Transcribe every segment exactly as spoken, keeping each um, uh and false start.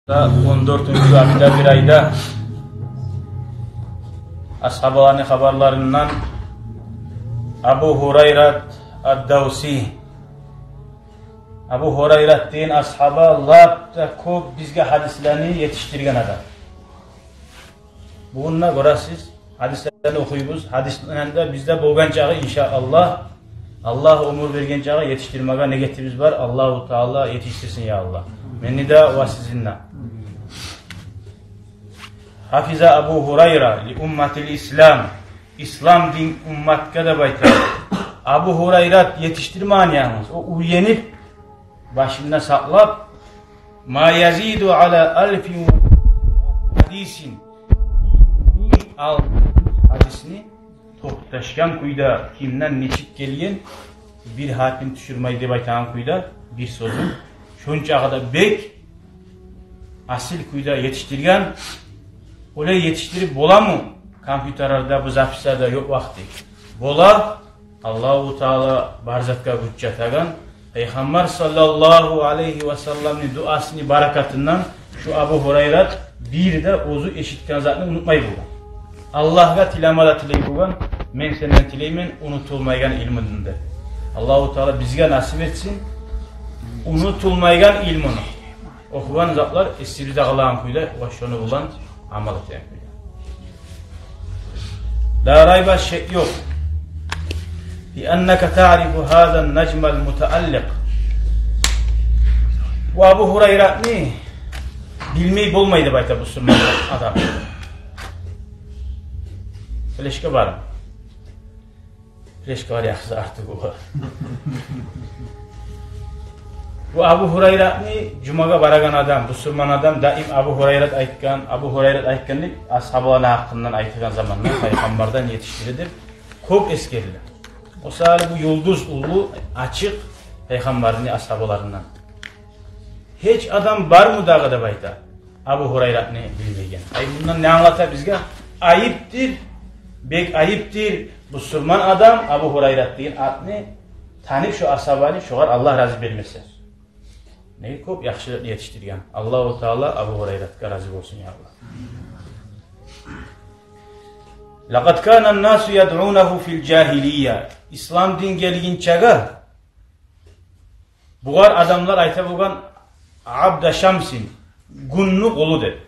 Он дёртюнчю апта бир айда асгьабаланы хабарларындан Абу Гьурайрат ад-Давси. Абу Гьурайрат деген асгьаба лап да кёп бизге гьадислени етишдирген адам. Бугюн де гёресиз, гьадислени охуйбуз, гьадислени де бизде болгъан чакъы, иншааллагь, Аллагь оьмюр берген чакъы етишдирмеге негетибиз бар. Аллагьу Таала етишдирсин, я Аллагь. Мени де ва сизин де. Хафиза Абу Гьурайра ли умматил ислам. Ислам дин умматгъа деп айта. Абу Гьурайрат етишдирмеген янгыз. О уьйренип, башында сакълап, ма язиду ала алфин гьадисин. Минг алты юз гьадисни токъташгъан кюйде, кимден нечик гелген, бир гьарпын тюшюрмей деп айтагъан кюйде, бир сёзюн. Шончакъы да бек асил кюйде етишдирген. Олай етишдирип боламы? Компьютерлерде, бу записьлерде ёкъ вакъти. Бола. Аллагьу Таала бар затгъа гюч ятагъан. Пайхаммар саллаллагьу алайгьи ва салламны дуасыны баракатындан шу Абу Гьурайрат бир де оьзю эшитген затны унутмай болгъан. Аллагьгъа тилеме де тилей болгъан: «Мен сенден тилеймен, унутулмайгъан илмуну», – деп. Аллагьу Таала бизге насип этсин унутулмайгъан илмуну. Охугъан затлар эсибизде къалагъан кюйде ва шону булан амал этеген кюйде. Ла райба, шек ёкъ. Ли аннака таърифу гьаза нажмал мутаалликъ. Бу Абу Гьурайратны билмей болмай деп айта бусурман адам. Флешка бармы? Флешка бар, яхшы, артыкъ бола. Бу Абу Гьурайратны жумагъа барагъан адам, бусурман адам даим Абу Гьурайрат айтгъан, Абу Гьурайрат айтгъан деп асгьабаланы гьакъындан айтагъан заманда, пайхаммардан етишдире деп кёп эсгериле. О саялы бу юлдуз уллу, ачыкъ пайхаммарны асгьабаларындан. Гьеч адам бармы дагъы деп айта Абу Гьурайратны билмейген. Ай, мундан не англата бизге? Айыптыр, бек айыптыр бусурман адам Абу Гьурайрат деген атны танып, шо асгьабаны, шогъар Аллагь рази бермесе. Неге? Кёп яхшы етишдирген. Аллагьу Таала Абу Гьурайратгъа рази болсун, я Аллагь. Лакъад кана ан-насу ядъунагьу фил жагьилия. Ислам дин гелгинчеге бугъар адамлар айта болгъан: «Абда шамсин», гюнню къулу деп.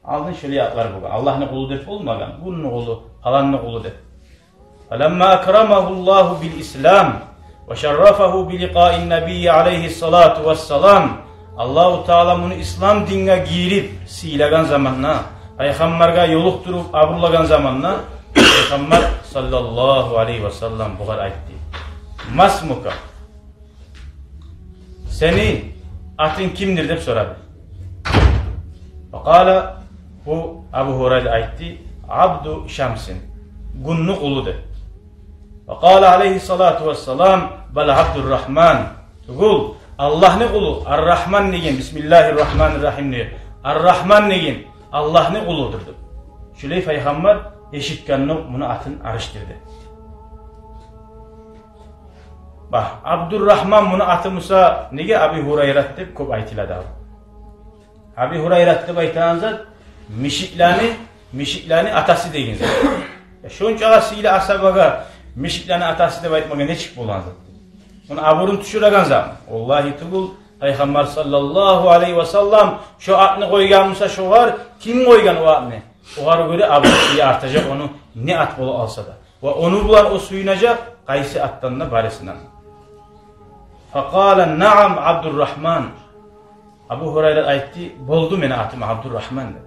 Алдын шолай атлар болгъан. Аллагьны къулу деп болмагъан. Гюнню къулу, паланны къулу деп. Фаламма акрамагьу Аллагьу бил ислам ва шаррафагьу би ликъаин набий алайгьи ссалату ва ссалам. Аллагьу Таала муну ислам динге гийирип, сыйлагъан заманда, пайхаммаргъа ёлукътуруп, абурлагъан заманда, пайхаммар саллаллагьу алайгьи ва саллам бугъар айтды: «Масмука? Сени атынг кимдир?» – деп сорады. Ва къала, бу Абу Гьурайра айтды: «Абду шамсин, гюнню къулу», – деп. Ва къала алайгьи ссалату ва ссалам: «Бал Абдуррагьман». Тюгюл, Аллагьны къулу, Ар-Рагьман деген, бисмиллагьир рагьманир рагьим деген, Ар-Рагьман деген Аллагьны къулудур деп. Шолай пайхаммар эшитгенде муну атын алышдырды. Бах, Абдуррагьман муну аты буса, неге Аби Гьурайрат деп кёп айтыла дагъы? Аби Гьурайрат деп айтагъан зат мишиклени, мишиклени атасы деген зат. Я, шончакъы сыйлы асгьабагъа мишиклени атасы деп айтмагъа нечик болагъан зат? Муну абурун тюшюреген зат. Валлагьи тюгюл, пайхаммар саллаллагьу алайгьи ва саллам шо атны къойгъан буса шогъар, ким къойгъан о атны, огъар гёре абуру, сыйы артажакъ ону, не ат болуп алса да. Ва ону булан о сююнежек къайсы атдан да, барысындан. Факъала: «Наам, Абдуррагьман». Абу Гьурайра айтды: «Болду, мени атым Абдуррагьман», – деди.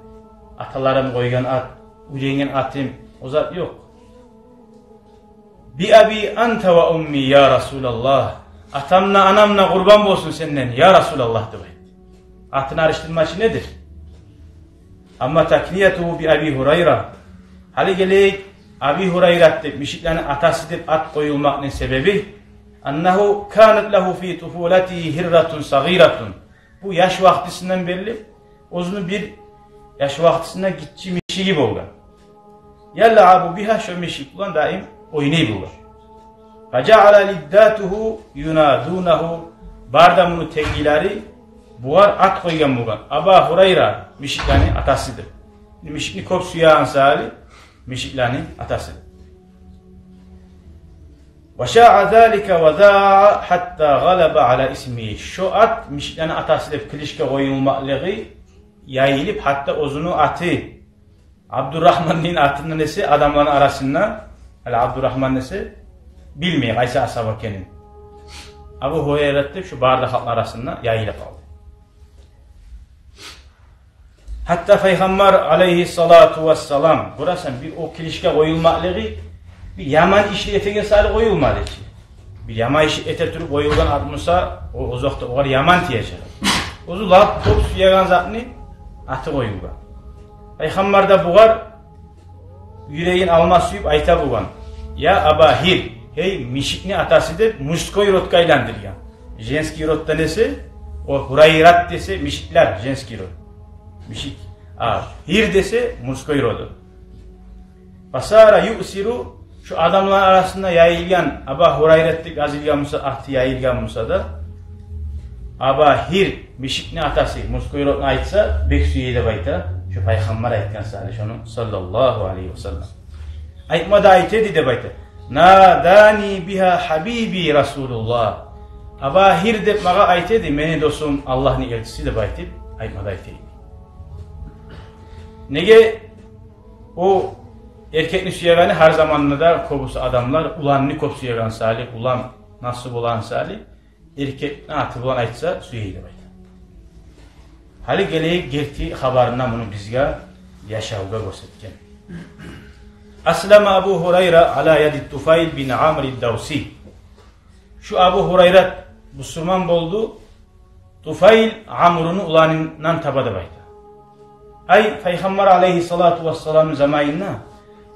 Аталарым къойгъан ат, уьйренген атым, о зат ёкъ. «Би аби анта ва умми, я Расулаллагь». «Атам да, анам да къурбан болсун сенден, я Расулаллагь», – деп айтды. Атын алышдырмакъ учун недир? Амма такниятугьу би Аби Гьурайра. Гьали гелейик, Аби Гьурайрат деп, мишиклени атасы деп ат къоюлмакъны себеби: «Аннагьу канат лагьу фи туфулатигьи гьирратун сагъиратун». Бу яш вакътисинден берли оьзюню бир яш вакътисинде гиччи мишиги болгъан. «Ялъабу бигьа», шо мишик булан даим ойнай болгъан. «Фажаала лиддатугьу юнадунагьу», бары да муну тенгилери Бугъар ат къойгъан болгъан. Аба Гьурайра, мишиклени атасы деп. Мишикни кёп сюеген саялы, мишиклени атасы деп. Ва шаъа залика ва заа хьатта гъалаба аля исмигьи. Шо ат, мишиклени атасы деп кличка къоюлмакълыгъы яйылып, гьатта оьзюню аты, Абдурагьман деген атындан эсе адамланы арасында, гьали Абдурагьман десе, билмей къайсы асгьаб экенин. Абу Гьурайрат деп шо бары да халкъны арасында яйылып къалды. Гьатта Пайхаммар алейгьиссалату вассалам, гёресен, бир о кличка къоюлмакълыгъы бир яман ишни этеген саялы къоюлмады чы. Бир яман иш эте туруп къоюлгъан ат буса, о, озокъда, огъар яман тиежек. Оьзю лап кёп сюеген затны аты къоюлгъан. Пайхаммар да бугъар юрегин алма сююп айта болгъан: «Я Аба Гьир, гьей, мишикни атасы», — деп, мужской родгъа айландыргъан. Женский роддан эсе, о Гьурайрат десе, мишиклер, женский род. Мишик. А Гьир десе, мужской роду. Фасара юъсиру, шо адамлар арасында яйылгъан, Аба Гьурайрат деп язылгъан буса, аты яйылгъан буса да, Аба Гьир, мишикни атасы, мужской родну айтса, бек сюе деп айта. Шо Пайхаммар айтгъан саялы шону, саллаллагьу алейгьи ва саллам. Айтма да айта эди деп айта: «Надани бигьа хьабиби Расулуллагь». Аба Гьир деп магъа айта эди мени досум, Аллагьны элчиси деп айтып, айтма да айта эди. Неге о эркекни сюегени, гьар заманда да кёбюсю адамлар уланны кёп сюеген саялы, улан насип болгъан саялы, эркекни аты булан айтса, сюе деп айта. Гьали гелейик герти хабарына, муну бизге яшавда гёрсетген. Аслама Абу Гьурайра аля яди Туфайл бин Амр ад-Давси. Шо Абу Гьурайрат бусурман болду Туфайл Амруну уланындан таба деп айта. Ай, Пайхаммар алейгьиссалату вассаламны заманында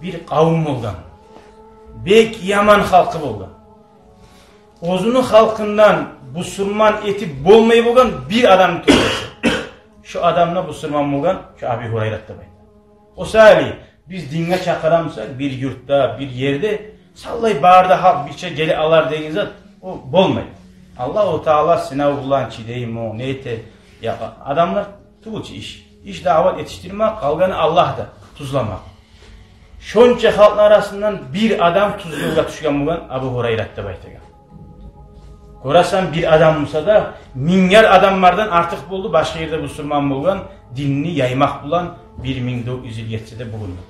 бир къавум болгъан. Бек яман халкъы болгъан. Оьзюню халкъындан бусурман этип болмай болгъан бир адамны тюгюл эсе. Шо адам да бусурман болгъан, шо Абу Гьурайрат деп айта. О саялы биз динге чакъыра бусакъ, бир юртда, бир ерде, савлай бары да халкъ бирче геле алар деген зат, о болмай. Аллагьу Таала сынав булан чыдаймы, не эте, я, адамлар тюгюл чю иш. Иш даъват етишдирмек, къалгъаны Аллагь да тюзлемек. Шонча халкъны арасындан бир адам тюз ёлгъа тюшген болгъан, Абу Гьурайрат деп айтагъан. Гёресен, бир адам буса да, минглер адамлардан артыкъ болду башгъа ерде бусурман болгъан, динни яймакъ булан, бир минг дёрт юз йыл гетсе де бугюн де.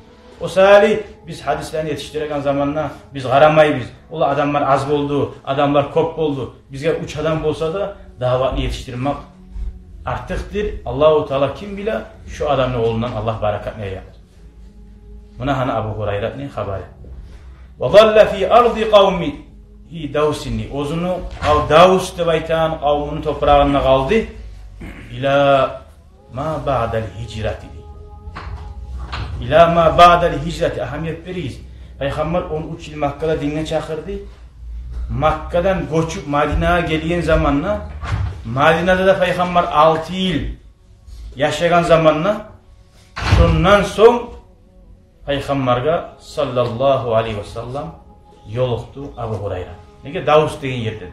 О саялы биз гьадислени етишдиреген заманда биз къарамайбыз, олар адамлар аз болду, адамлар кёп болду. Бизге уьч адам болса да, даъватны етишдирмек артыкъдыр. Аллагьу Таала ким биле, шо адамны къолундан Аллагь баракатны яяр. Муна гьана Абу Гьурайратны хабары. Ва залла фи арди къавмигьи Давсин. Оьзюню къав-, Давс деп айтагъан къавмуну топурагъында къалды. Ила ма баъдал гьижрати. Ила ма баъдал гьижрати. Агьамият беригиз. Пайхаммар он уьч йыл Маккада динге чакъырды. Маккадан гёчюп Мадинагъа гелген заманда, Мадинада да Пайхаммар алты йыл яшагъан заманда, шондан сонг Пайхаммаргъа саллаллагьу алайгьи ва саллам ёлукъду Абу Гьурайра. Неге, Давс деген ерден.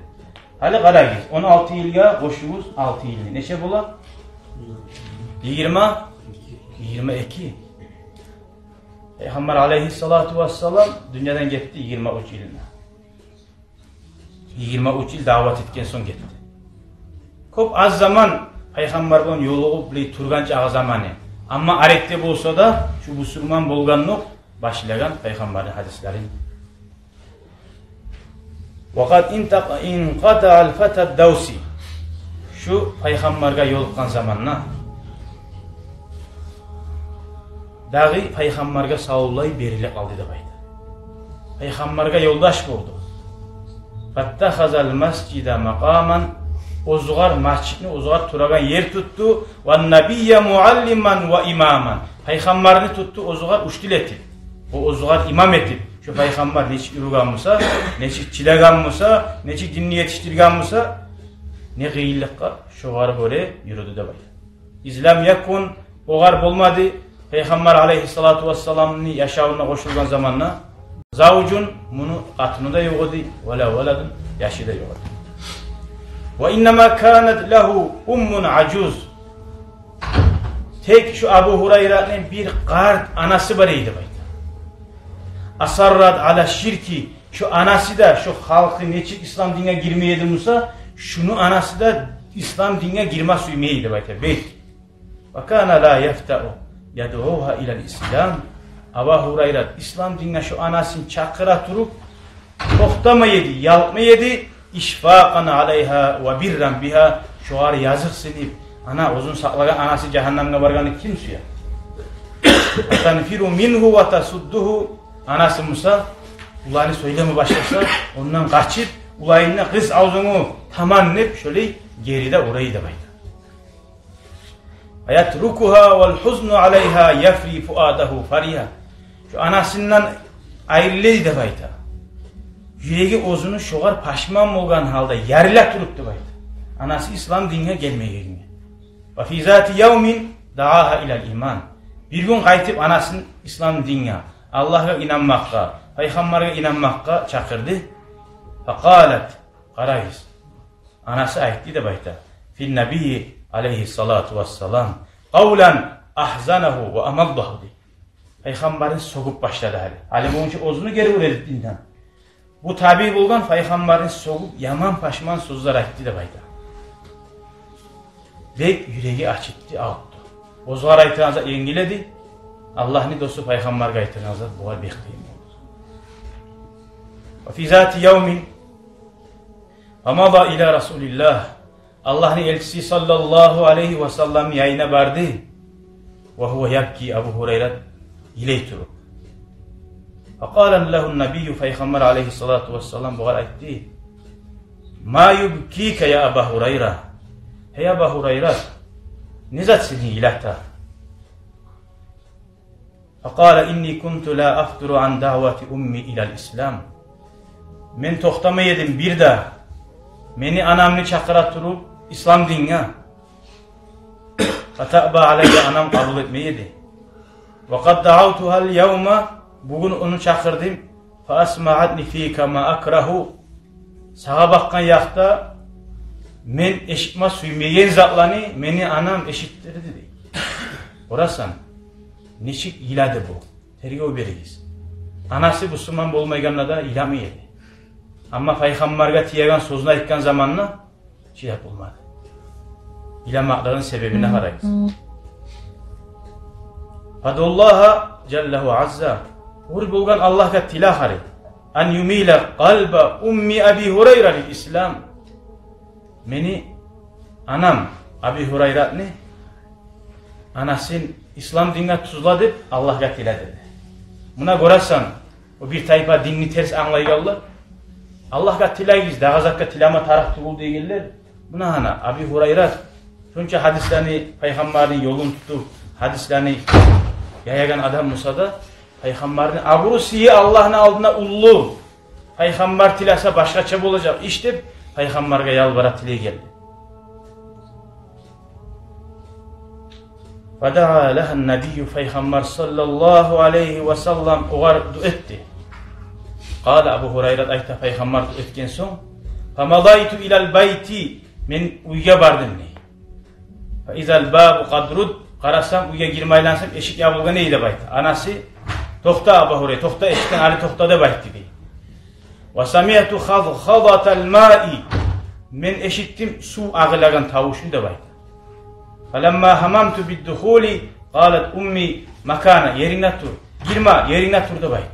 Гьали къарагъыз, он алты йылгъа къошугъуз алты йылны. Нече бола? Йигирма, йигирма эки. Пайхаммар алайгьиссалату вассалам дюньядан гетди йигирма уьч йылына. Йигирма уьч йыл даъват этген сонг гетди. Кёп аз заман Пайхаммар булан ёлугъуп билей тургъан чагъы заманы. Амма арекде болса да, шу бусурман болгъандокъ башлагъан Пайхаммарны гьадислерин. Ва къад интакъ-, инкъатаъал фатад Давси. Шу Пайхаммаргъа ёлукъгъан заманда дагъы Пайхаммаргъа савлай берилип къалды деп айта. Пайхаммаргъа ёлдаш болду. Фаттахазал масжида макъаман, оьзюгер масжитни, оьзюгер турагъан ер тутду. Ван набийя муаллиман ва имаман, Пайхаммарны тутду оьзюгер учитель этип, о оьзюгер имам этип. Шу Пайхаммар нечик юрюген буса, нечик чыдагъан буса, нечик динни етишдирген буса, не къыйынлыкъгъа, шогъар гёре юрюдю деп айта. Из лам якун, огъар болмады, Пайхаммар алайгьиссалату вассаламны яшавуна къошулгъан заманда, завжун, муну къатыны да ёкъ эди, ва ла валадун, яшы да ёкъ эди. وإنما كانت له أم عجوز. Тек шо Абу Гьурайратны бир къарт анасы бар эди деп айта. أصرت على الشرك. Шо анасы да, шо халкъы нечик ислам динге гирмей эди буса, шону анасы да ислам динге гирме сюймей эди деп айта. Бек. وكان لا يفتأ يدعوها إلى الإسلام. Абу Гьурайрат ислам динге шо анасын чакъыра туруп токътамай эди, ялкъмай эди. إشفاقا عليها وبرا بها. Шогъар языкъсынып, ана, оьзюн сакълагъан анасы жагьаннемге баргъанны ким сюе? تنفر منه وتصده. Анасы буса уланы сёйлеме башласа, ондан къачып, уланына: «Къыс авзунгну, таман», — деп, шолай гери де ура эди деп айта. ويتركها والحزن عليها يفري فؤاده فريا. Шо анасындан айрыла эди деп айта. Юреги оьзюню шогъар пашман болгъан гьалда ярыла туруп деп айта, анасы ислам динге гелмегенге. وفي ذات يوم دعاها إلى الإيمان. Бир гюн къайтып анасын ислам динге, Аллагьгъа инанмакъгъа, пайхаммаргъа инанмакъгъа чакъырды. فقالت. Къарагъыз. Анасы айтды деп айта: في النبي عليه الصلاة والسلام قولا أحزنه وأمضه, дей. Пайхаммарны сёгюп башлады гьали. Гьали болгъунча оьзюню гери ура эди динден. Бу табий болгъан, пайхаммарны сёгюп, яман пашман сёзлер айтды деп айта. Бек юреги ачытды, авуртду. Оьзюне айтагъан зат енгил эди, Аллагьны досу пайхаммаргъа айтагъан зат бугъар бек къыйын болду. وفي ذات يوم فمضى إلى رسول الله. Аллагьны элчиси саллаллагьу алайгьи ва салламны янына барды. وهو يبكي, Абу Гьурайрат йылай туруп. فقال له النبي, пайхаммар алайгьиссалату вассалам бугъар айтды: ما يبكيك يا أبا هريرة؟ Гьей Абу Гьурайрат, не зат сени йылата? فقال: إني كنت لا أفتر عن دعوة أمي إلى الإسلام. Мен токътамай эдим бир де мени анамны чакъыра туруп ислам динге. فتأبى علي, анам къабул этмей эди. وقد دعوتها اليوم, бугюн ону чакъырдым. فأسمعتني فيك ما أكره. Сагъа бакъгъан якъда мен эшитме сюймеген затланы мени анам эшитдирди, дей. Гёресен, нечик йылады бу? Тергев беригиз. Анасы бусурман болмайгъанда да йыламай эди. Амма пайхаммаргъа тиеген сёзню айтгъан заманда чыдап болмады. Йыламакълыгъыны себебине къарагъыз. فادع الله جل وعز. Гьюр болгъан Аллагьгъа тиле гьари. أن يميل قلب أم أبي هريرة للإسلام. Мени анам Аби Гьурайратны анасын ислам динге тюзле деп Аллагьгъа тиле, деди. Муна гёресен, о бир тайпа динни терс англайгъанлар. Аллагьгъа тилегиз, дагъы затгъа тилеме тарыкъ тюгюл дегенлер. Муна гьана Аби Гьурайрат шонча гьадислени, пайхаммарны ёлун тутуп, гьадислени яягъан адам буса да, пайхаммарны абуру-сыйы Аллагьны алдында уллу. Пайхаммар тилесе башгъача болажакъ иш деп, пайхаммаргъа ялбара тилей гелди. فدعا لها النبي, пайхаммар саллаллагьу алайгьи ва саллам огъар дуа этди. قال, Абу Гьурайрат айта, пайхаммар дуа этген сонг, فمضيت إلى البيت, мен уьйге бардым, дей. فإذا الباب قد رد, къарасам, уьйге гирме айлансам, эшик ябылгъан эди деп айта. Анасы: «Токъта, Абу Гьурайра, токъта, эшикден гьали токъта», — деп айтды, дей. وسمعت خضخضة الماء, мен эшитдим сув агъылагъан тавушун, деп айтды. فلما هممت بالدخول قالت أمي مكانك, ерингде тур, гирме, ерингде тур, деп айтды.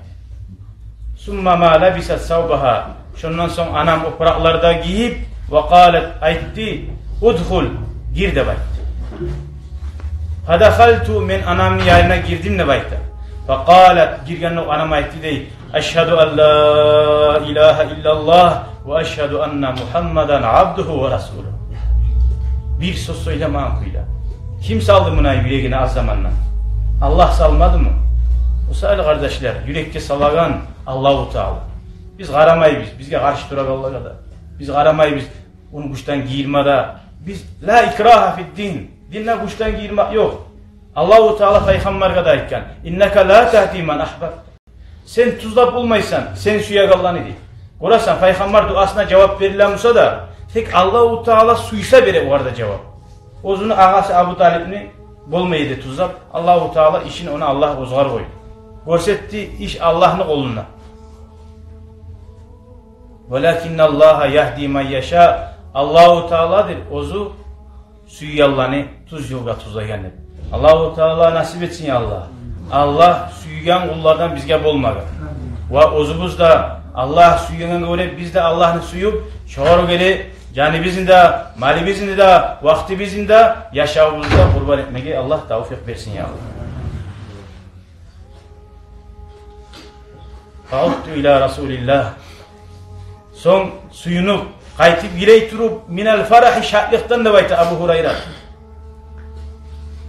ثم ما لبثت ثوبها, шондан сонг анам опуракълар да гийип, وقالت, айтды: ادخل, гир, деп айтды. فدخلت, мен анамны янына гирдим, деп айтды. فقالت, гиргенде анам айтды, дей: أشهد أن لا إله إلا الله وأشهد أن محمدا عبده ورسوله. Бир сёз сёйлемеген кюйде. Ким салды муна юрегине аз замандан? Аллагь салмадымы? О саялы, къардашлар, юрекге салагъан Аллагьу Таала. Биз къарамайбыз бизге къаршы турагъанлагъа да. Биз къарамайбыз ону гючден гийирме де. Биз, لا إكراه في الدين. Динде гючден гийирмек ёкъ. Аллагьу Таала пайхаммаргъа да айтгъан: إنك لا تهدي من أحببت. Сен тюзлеп болмайсан сен сюегенлени, дей. Гёресен, пайхаммар дуасына жавап бериле буса да, Тек Аллагьу Таала сюйсе бере огъар да жавап. Оьзюню агъасы Абу Талипни болмай эди тюзлеп, Аллагьу Таала ишин ону Аллагь оьзгер къойду. Гёрсетди иш Аллагьны къолунда. «Валакинналлагьа ягьди ман яша». Аллагьу Тааладыр оьзю сюйгенлени тюз ёлгъа тюзлеген деп. Аллагьу Таала насип этсин, я Аллагь. Аллагь сюйген къуллардан бизге болмагъа. Ва оьзюбюз де Аллагь сюйгенге гёре биз де Аллагьны сююп, шогъар гёре жаныбызны да, малыбызны да, вакътибизни де, яшавубузну да къурбан этмеге Аллагь тавфикъ берсин, я Аллагь. «Фаудту ила Расулиллагь». Сонг сююнюп, къайтып йылай туруп, «минал фарагьи», шатлыкъдан деп айта Абу Гьурайра.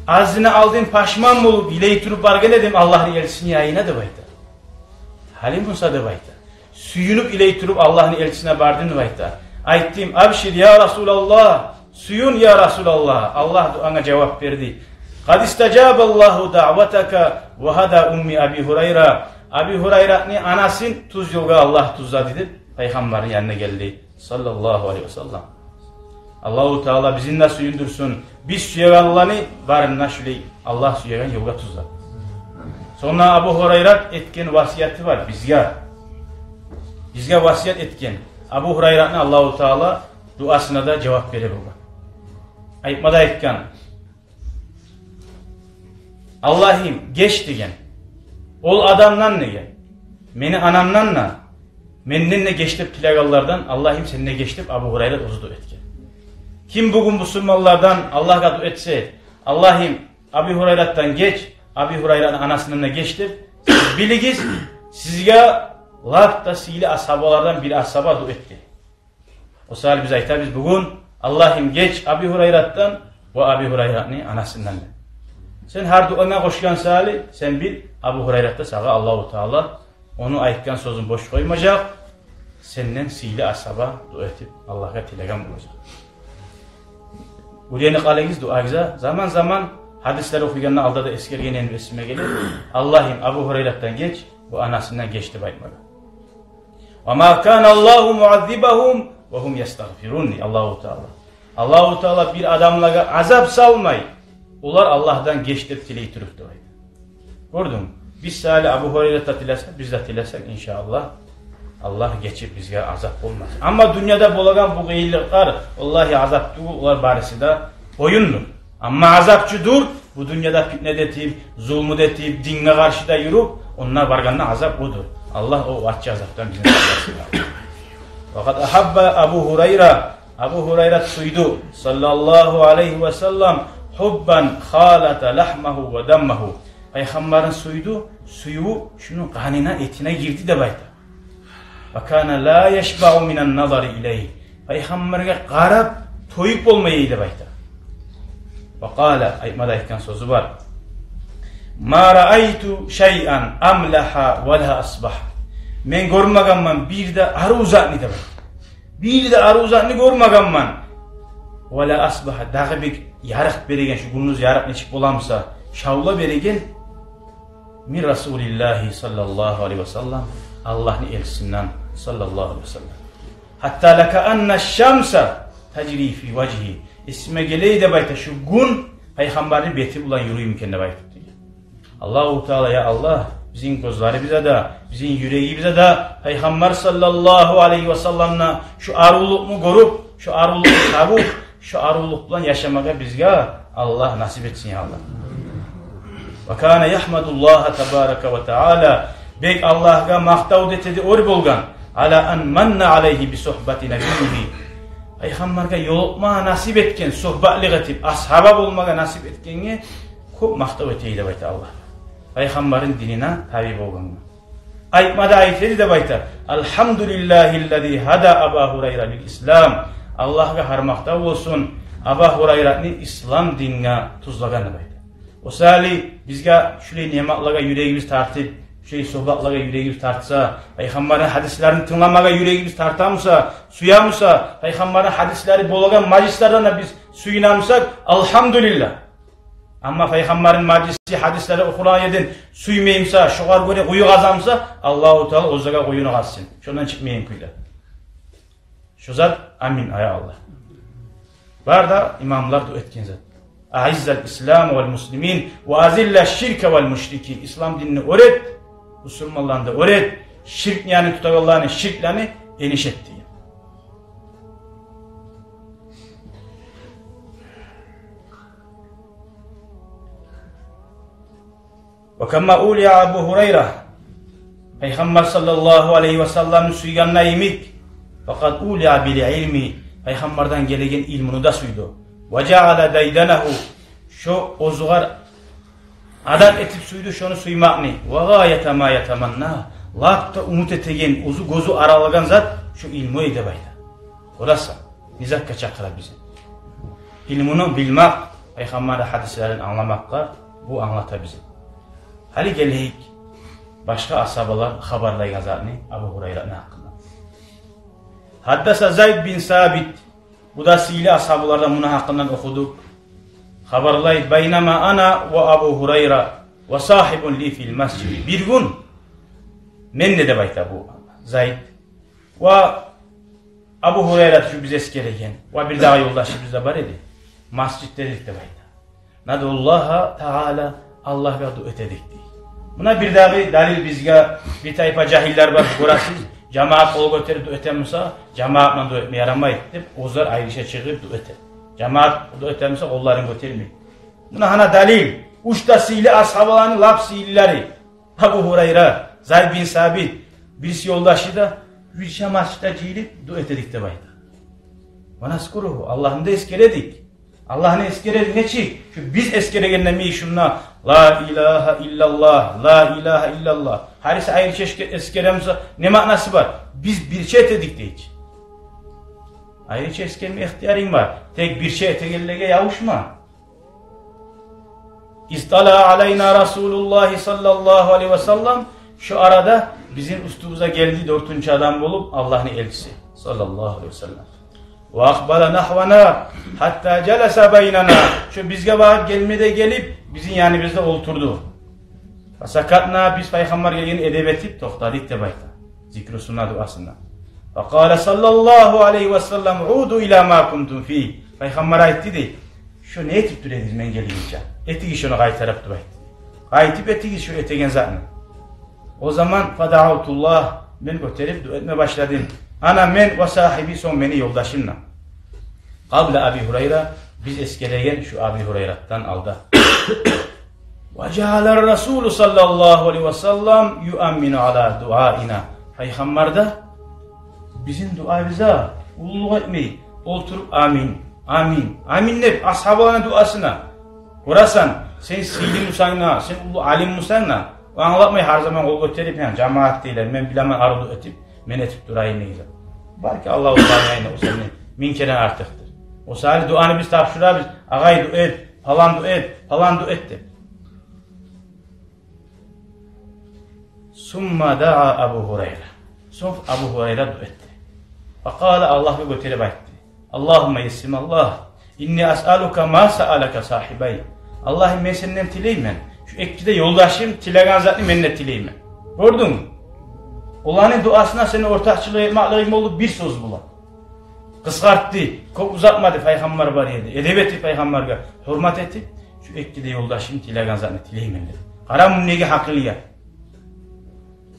Азына алдын пашман болуп, йылай туруп баргъан эдим Аллагьны элчисини янына деп айта. Гьали буса деп айта. Сююнюп йылай туруп Аллагьны элчисине бардым деп айта. Айтдым: «Абшир, я Расулаллагь, сююн, я Расулаллагь, Аллагь дуанга жавап берди. Къад истажабаллагьу даъватака ва гьада умми Аби Гьурайра». Аби Гьурайратны анасын тюз ёлгъа Аллагь тюзледи деп, Пайхаммарны янына гелди, саллаллагьу алайгьи ва саллам. Аллагьу Таала бизин де сююндюрсюн, биз сюегенлени барын да шулай Аллагь сюеген ёлгъа тюзлеп. Сонг Абу Гьурайрат этген васияты бар бизге. Бизге васият этген. Абу Гьурайратны Аллагьу Таала дуасына да жавап бере болгъан. Айтма да айтгъан: «Аллагьым, геч, — деген, — ол адамдан, — деген, — мени анамдан да, менден де геч деп тилегенлерден, Аллагьым, сен де геч», — деп Абу Гьурайрат оьзю дуа этген. Ким бугюн бусурманлардан Аллагьгъа дуа этсе: «Аллагьым, Аби Гьурайратдан геч, Аби Гьурайратны анасындан да геч», — деп, сиз билигиз, сизге лап да сыйлы асгьабалардан бир асгьаба дуа этди. О саялы биз айтабыз бугюн: «Аллагьым, геч Аби Гьурайратдан ва Аби Гьурайратны анасындан», — деп. Сен гьар дуанга къошгъан саялы, сен бил, Абу Гьурайрат да сагъа Аллагьу Таала ону айтгъан сёзюн бош къоймажакъ, сенден сыйлы асгьаба дуа этип Аллагьгъа тилеген болажакъ. Уьйренип къалыгъыз дуагъызгъа. Заман-заман гьадислер охуйгъанда алда да эсгерген эдим, эсиме геле: «Аллагьым, Абу Гьурайратдан геч, бу анасындан геч», — деп айтмагъа. «Ва ма кана Аллагьу муаззибагьум ва гьум ястагъфирун», — дей Аллагьу Таала. Аллагьу Таала бир адамлагъа азап салмай, олар Аллагьдан геч деп тилей туруп, деп айта. Гёрдюнгмю? Биз саялы Абу Гьурайрат да тилесе, биз де тилесек, иншааллагь, Аллагь гечип, бизге азап болмас. Амма дюньяда болагъан бу къыйынлыкълар, валлагьи, азап тюгюл, олар барысы да оюндур. Амма азапчы дюр, бу дюньяда питне де этип, зулму да этип, динге къаршы да юрюп, онда баргъанда азап одур. Аллагь о аччы азапдан бизин сакъласын. Ва къад агьабба Абу Гьурайра, Абу Гьурайрат сюйдю, саллаллагьу алайгьи ва саллам, гьуббан халата лагьмагьу ва даммагьу. Пайхаммарны сюйдю, сюювю шуну къанына, этине гирди деп айта. «Ва кана ла яшбагьу минан назари илайгьи». Пайхаммаргъа къарап, тоюп болмай эди деп айта. «Ва къала», айтма да айтгъан сёзю бар: «Ма раайту шайан амлагьа ва ла асбагь». Мен гёрмегенмен бир де арив затны деп айта. Бир де арив затны гёрмегенмен. «Ва ла асбагь», дагъы бек ярыкъ береген, шу гюндюз ярыкъ нечик боламыса, шавла береген, «мин Расулиллагьи саллаллагьу алайгьи ва саллам», Аллагьны элчисинден, саллаллагьу алайгьи ва саллам. «Гьатта лакаанна шамса тажри фи важгьи». Эсиме гелей деп айта, шу гюн пайхаммарны бети булан юрюймю экен деп айтып деген. Аллагьу Таала, я Аллагь, бизин гёзлерибизде де, бизин юрегибизде де Пайхаммар саллаллагьу алайгьи ва салламны шу аривлюкню гёрюп, шу аривлюкню табып, шу аривлюк булан яшамагъа бизге Аллагь насип этсин, я Аллагь. «Ва кана ягьмадуллагьа табарака ва таала». Бек Аллагьгъа макътав да этеди, оьр болгъан. «Ала ан манна алайгьи би сугьбати набиййигьи». Пайхаммаргъа ёлукъма насип этген, сугьбатлыкъ этип, асгьаба болмагъа насип этгенге кёп макътав этеди деп айта Аллагь. Пайхаммарны динине таби болгъангъа. Айтма да айтеди деп айта: «Алгьамдулиллагьиллази гьада Аба Гьурайра лил ислам». Аллагьгъа гьар макътав болсун, Аба Гьурайратны ислам динге тюзлеген деп айта. О саялы бизге шулай ниъматлагъа юрегибиз тартып, шулай сугьбатлагъа юрегибиз тартса, Пайхаммарны гьадислерин тынгламагъа юрегибиз тартамыса, сюемисе, Пайхаммарны гьадислери болагъан мажлислерден де биз сююнемисек, алгьамдулиллагь. Амма Пайхаммарны мажлиси, гьадислери охулагъан ерден сюймеймисе, шогъар гёре къую къазамыса, Аллагьу Таала оьзюне къуюну къазсын. Шондан чыкъмайгъан кюйде. Шо зат амин, ай Аллагь. Бар да имамлар дуа этген зат. Аъиззал ислам вал муслимин ва азиллаш ширка вал мушрикин. Ислам динни оьр эт, бусурманланы да оьр эт, ширкни, яни тутагъанланы, ширклени эниш эт деген. Ва кама улия Абу Гьурайра, Пайхаммар саллаллагьу алайгьи ва салламны сюйгенде йимик, факъад улия бил илми, Пайхаммардан гелеген илмуну да сюйдю. Ва жаала дайданагьу, шо оьзюгер адат этип сюйдю шону сюймекни. Ва гъаята ма ятаманна, лап да умут этеген, оьзю гёзю аралагъан зат шо илму эди деп айта. Гёресен, не затгъа чакъыра бизин. Илмуну билмек, Пайхаммарны гьадислерин англамакъгъа бу англата бизин. Гьали гелейик башгъа асгьабалар хабарлайгъан затны Абу Гьурайраны гьакъында. Гьаддаса Зайд бин Сабит, бу да сыйлы асгьабалардан, муну гьакъындан охудукъ. Хабарлай: байнама ана ва Абу Гьурайра ва сагьибун ли фил масжид. Бир гюн мен де, деп айта бу Зайд, ва Абу Гьурайра, шу биз эсгереген, ва бир дагъы ёлдашыбыз да бар эди. Масжидде эдик деп айта. Надъуллагьа таала, Аллагьгъа дуа эте эдик дей. Муна бир дагъы далил бизге, бир тайпа жагьиллер бар, гёресиз, жамаат къол гётерип дуа этеми буса, жамаат булан дуа этме ярамай деп, оьзлер айрыча чыгъып дуа эте. Жамаат дуа этеми буса, къолларын гётермей. Муна гьана далил, уьч де сыйлы асгьабаланы лап сыйлылары. Абу Гьурайра, Зайд бин Сабит, бириси ёлдашы да, бирче масжидде жыйылып дуа эте эдик деп айта. Ва назкуругьу, Аллагьны да эсгере эдик. Аллагьны эсгере эдик нечик? Шу биз эсгерегенде йимик шунда ла илагьа иллаллагь, ла илагьа иллаллагь. Гьариси айрыча эсге-, эсгере буса, не маънасы бар? Биз бирче эте эдик дей чи. Айрыча эсгерме ихтиярынг бар. Тек бирче этегенлеге ябушма. Из тала алайна Расулуллагь саллаллагьу алайгьи ва саллам, шо арада бизин уьстюбюзге гелди дёртюнчю адам болуп Аллагьны элчиси саллаллагьу алайгьи ва саллам. Ва акъбала нагьвана гьатта жаласа байнана. Шо бизге багъып гелме де гелип, бизин яныбызда олтурду. Фасакатна, биз Пайхаммар гелген эдеп этип токътадыкъ деп айта. Зикру сунна дуасында. Факъала саллаллагьу алайгьи ва саллам: уду ила ма кунтум фигь. Пайхаммар айтды дей: «Шо не этип тура эдигиз мен гелгинче? Этигиз шону къайтарып», — деп айтды. «Къайтып этигиз шо этеген затны». О заман фадаавтуллагь, мен гётерип дуа этме башладым. Ана, мен, ва сагьиби, сонг мени ёлдашым да. Къабла Аби Гьурайра, биз эсгереген шу Аби Гьурайратдан алда. Ва жаала Расулу саллаллагьу алайгьи ва саллам юаммину ала дуаина. Пайхаммар да бизин дуабызгъа уллулукъ этмей, олтуруп амин, амин, амин деп асгьабаланы дуасына. Гёресен, сен сыйлы бусанг да, сен уллу алим бусанг да, англатмай гьар заман къол гётерип, яни, жамаат дейлер, мен билемен, арив дуа этип, мен этип турайым деген. Балики, Аллагьу Таала янында о сенден минг керен артыкъдыр. О саялы дуаны биз тапшурабыз: агъай, дуа эт, палан дуа эт, палан дуа эт деп. Сумма даа Абу Гьурайра. Сонг Абу Гьурайра дуа этди. Факъала, Аллагьгъа гётерип айтды: Аллагьумма, есим Аллагь, инни асъалука ма саалака сагьибай. Аллагьым, мен сенден тилеймен, шу эки де ёлдашым тилеген затны мен де тилеймен. Гёрдюнгмю? Оланы дуасына сени ортакъчылыкъ этмеклигинг болду бир сёз булан. Къысгъартды, кёп узатмады, Пайхаммар бар ерде. Эдеп этип, Пайхаммаргъа гьюрмат этип, шу эки де ёлдашым тилеген затны тилеймен деди. Къара муну неге гьакъылгъа.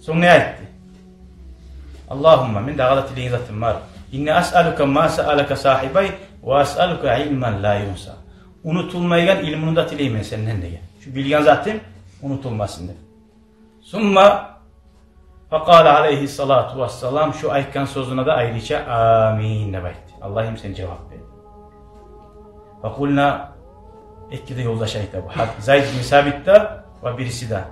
Сонг не айтды? Аллагьумма, мен дагъы да тилейген затым бар. Инни асъалука ма саалака сагьибай ва асъалука илман ла юнса. Унутулмайгъан илмуну да тилеймен сенден деген. Шу билген затым унутулмасын деп. Сумма факъала алайгьиссалату вассалам, шу айтгъан сёзюне де айрыча амин деп айтды. Аллагьым, сен жавап бер. Факъулна, эки де ёлдаш айта бу. Гьа, Зайд бин Сабит де ва бириси де.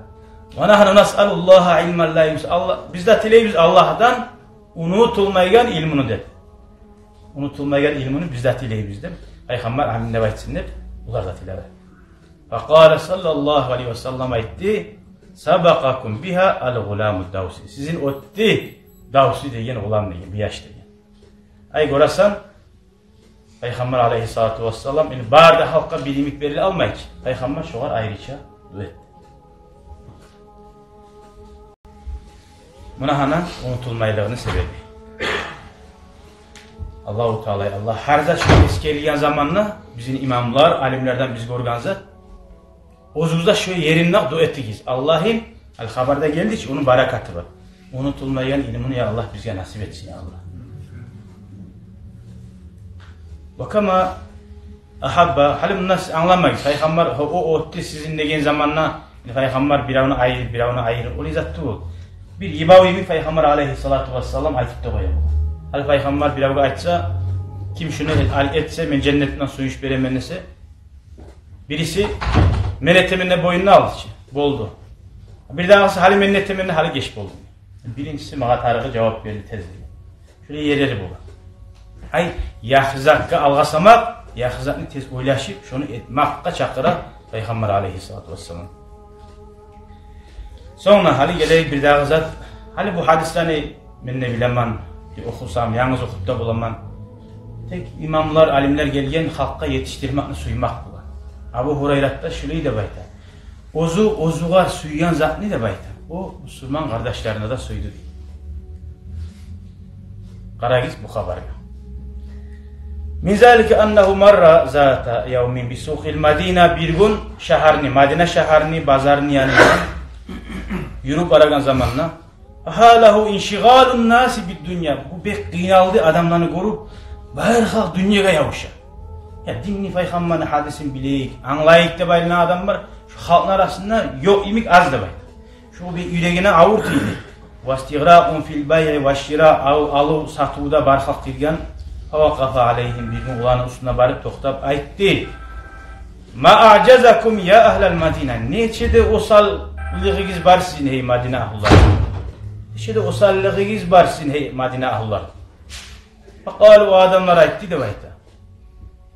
Ва нагьну насъалуллагьа илман ла юнса. Аллагь, биз де тилейбиз Аллагьдан унутулмайгъан илмуну деп. Унутулмайгъан илмуну биз де тилейбиз деп. Пайхаммар амин деп айтсын деп, булар да тиледи. Факъала саллаллагьу алайгьи ва саллам айтды: сабакъакум бигьа ал-гъуламу давси. Сизин оьтдю Давси деген гъулам деген, бу яш деген. Ай, гёресен, Пайхаммар алайгьиссалату вассалам, энни бары да халкъгъа бир йимик бериле алмай чы. Пайхаммар шогъар айрыча дуа этди. Муна гьана унутулмайлыгъыны себеби. Аллагьу Таала, Аллагь, гьар зат шо эсгерилген заманда, бизин имамлар, алимлерден биз гёрген зат, оьзюгюз де шо еринде дуа этигиз. Аллагьым, ал хабарда гелди чи, ону баракаты бар. Унутулмайгъан илмуну, я Аллагь, бизге насип этсин, я Аллагь. Ва кама агьабба, гьали мунда сиз англамагъыз. Пайхаммар, о, о, оьтдю сизин деген заманда, пайхаммар биревню айырып, биревню айырып, олай зат тюгюл. Бир йыбав йимик пайхаммар алайгьиссалату вассалам айтып да къоя болгъан. Гьали пайхаммар биревге айтса, ким шуну эт-, ал этсе, мен женнетимден сююнч беремен десе, бириси, мен этемен деп боюнуна алды чы, болду. Бирдагъысы, гьали мен этемен, гьали геч болду. Биринчиси магъа тарыгъы жавап берди тез деген. Шолай ерлери бола. Ай, яхшы затгъа алгъасамакъ, яхшы затны тез ойлашып, шону этмакъгъа чакъыра пайхаммар алайгьиссалату вассалам. Сонг да гьали гелейик бирдагъы зат. Гьали бу гьадислени мен де билемен, охусам, янгыз охуп да боламан. Тек имамлар, алимлер гелген халкъгъа етишдирмекни сюймек бола. Абу Гьурайрат да шулай деп айта. Оьзю оьзюгер сюйген затны деп айта, о бусурман къардашларына да сюйдю дей. Къарагъыз бу хабаргъа. Мин залика аннагьу марра зата явмин бисукъил Мадина, бир гюн шагьарны, Мадина шагьарны базарыны янындан юрюп барагъан заманда, гьалагьу иншигъалун наси бид дунья, бу бек къыйналды адамланы гёрюп, бары халкъ дюньягъа ябуша. Я динни, пайхаммарны гьадисин билейик, англайыкъ деп айланагъан адам бар, шо халкъны арасында ёкъ йимик, аз деп айта. Шо бир юрегине авур тийди. Вастигъракъун фил байъи ва шира, ал-, алыв-сатывда бары халкъ гирген. Фавакъафа алайгьим, бир гюн оланы уьстюне барып токътап айтды: ма ажазакум я агьлал Мадина, нечеде осаллыгъыгъыз бар сизин, гьей Мадина агьлулар? Нечеде осаллыгъыгъыз бар сизин, гьей Мадина агьлулар? Факъалу, о адамлар айтды деп айта: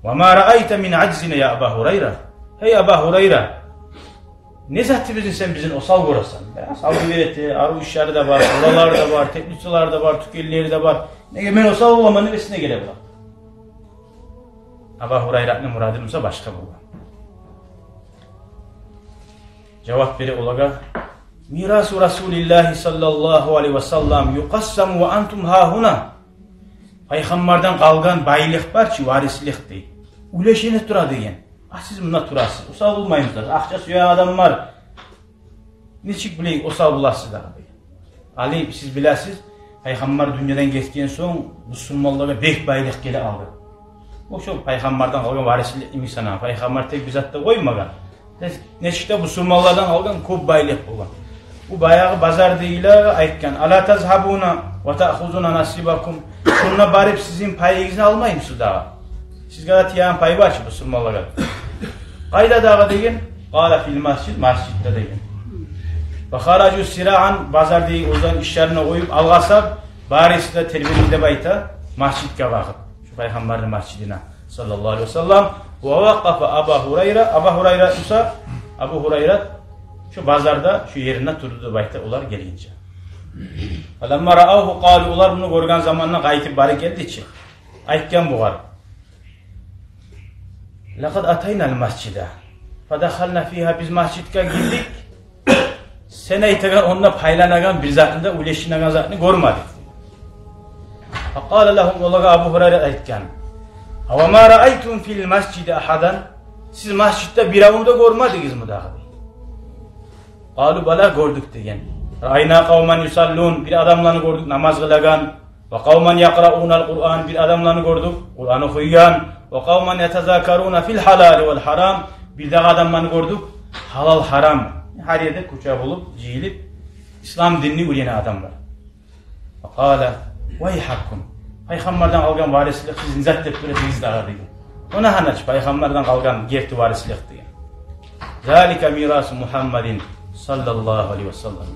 ва ма раайта мин ажзина я Аба Гьурайра. Гьей Аба Гьурайра, не затыбызны сен бизин осал гёресен? Бираз алгъыверте, арив ишлери де бар, олалары да бар, теплицалары да бар, тюкенлери де бар. Неге мен осал боламан деп эсине геле буса. Аба Гьурайратны мурады буса башгъа болгъан. Жавап бере олагъа: мирасу Расулиллагьи саллаллагьу алайгьи ва саллам юкъассаму ва антум гьагьуна. Пайхаммардан къалгъан байлыкъ бар чы, варислик дей, уьлешине тура деген. А сиз мунда турасыз, осал болмаймысыз? Акъча сюеген адамлар нечик булай осал боласыз дагъы деген. Гьали сиз билесиз, пайхаммар дюньядан гетген сонг бусурманлагъа бек байлыкъ геле къалды. О шо пайхаммардан къалгъан варислик йимик санала. Пайхаммар тек бир зат да къоймагъан. Нечик де бусурманлардан къалгъан кёп байлыкъ болгъан. Бу баягъы базардагъылагъа айтгъан: ала тазгьабуна ва таъхузуна насибакум. Шунда барып сизин пайыгъызны алмаймысыз дагъы? Сизге де тиеген пай бар чы бусурманлагъа. Къайда дагъы деген? Къала фил масжид, масжидде деген. Фахаражу сираан, базардагъы оьзлени ишлерин къоюп, алгъасап, барысы да тербенди деп айта масжидге багъып. Шо пайхаммарны масжидине, саллаллагьу алайгьи ва саллам. Ва вакъафа Аба Гьурайра, Аба Гьурайра буса, Абу Гьурайрат шо базарда, шо еринде турду деп айта, олар гелгинче. Фаламма раавгьу къалу, олар муну гёрген заманда къайтып бары гелди чи, айтгъан бугъар: лакъад атайнал масжида фадахална фигьа, биз масжидге гирдик, сен айтагъан, онда пайланагъан бир затны да, уьлешинеген затны гёрмедик. Факъала лагьум, олагъа Абу Гьурайра айтгъан: ава ма раайтум фил масжиди агьадан, сиз масжидде биревню де гёрмедигизми дагъы? Къалу бала, гёрдюк деген. Раайна къавман юсаллун, бир адамланы гёрдюк намаз къылагъан. Ва къавман якъраунал Къуран, бир адамланы гёрдюк Къуран охуйгъан. Ва къавман ятазакаруна фил гьалали вал гьарам, бир дагъы адамланы гёрдюк гьалал-гьарам, гьар ерде куча болуп, жыйылып, ислам динни уьйренеген адамлар. Факъала вайгьакум, пайхаммардан къалгъан варислик сиз не зат деп тура эдигиз дагъы деген. О нагьана чы пайхаммардан къалгъан герти варислик деген. Залика мирасу Мугьаммадин саллаллагьу алайгьи ва саллам.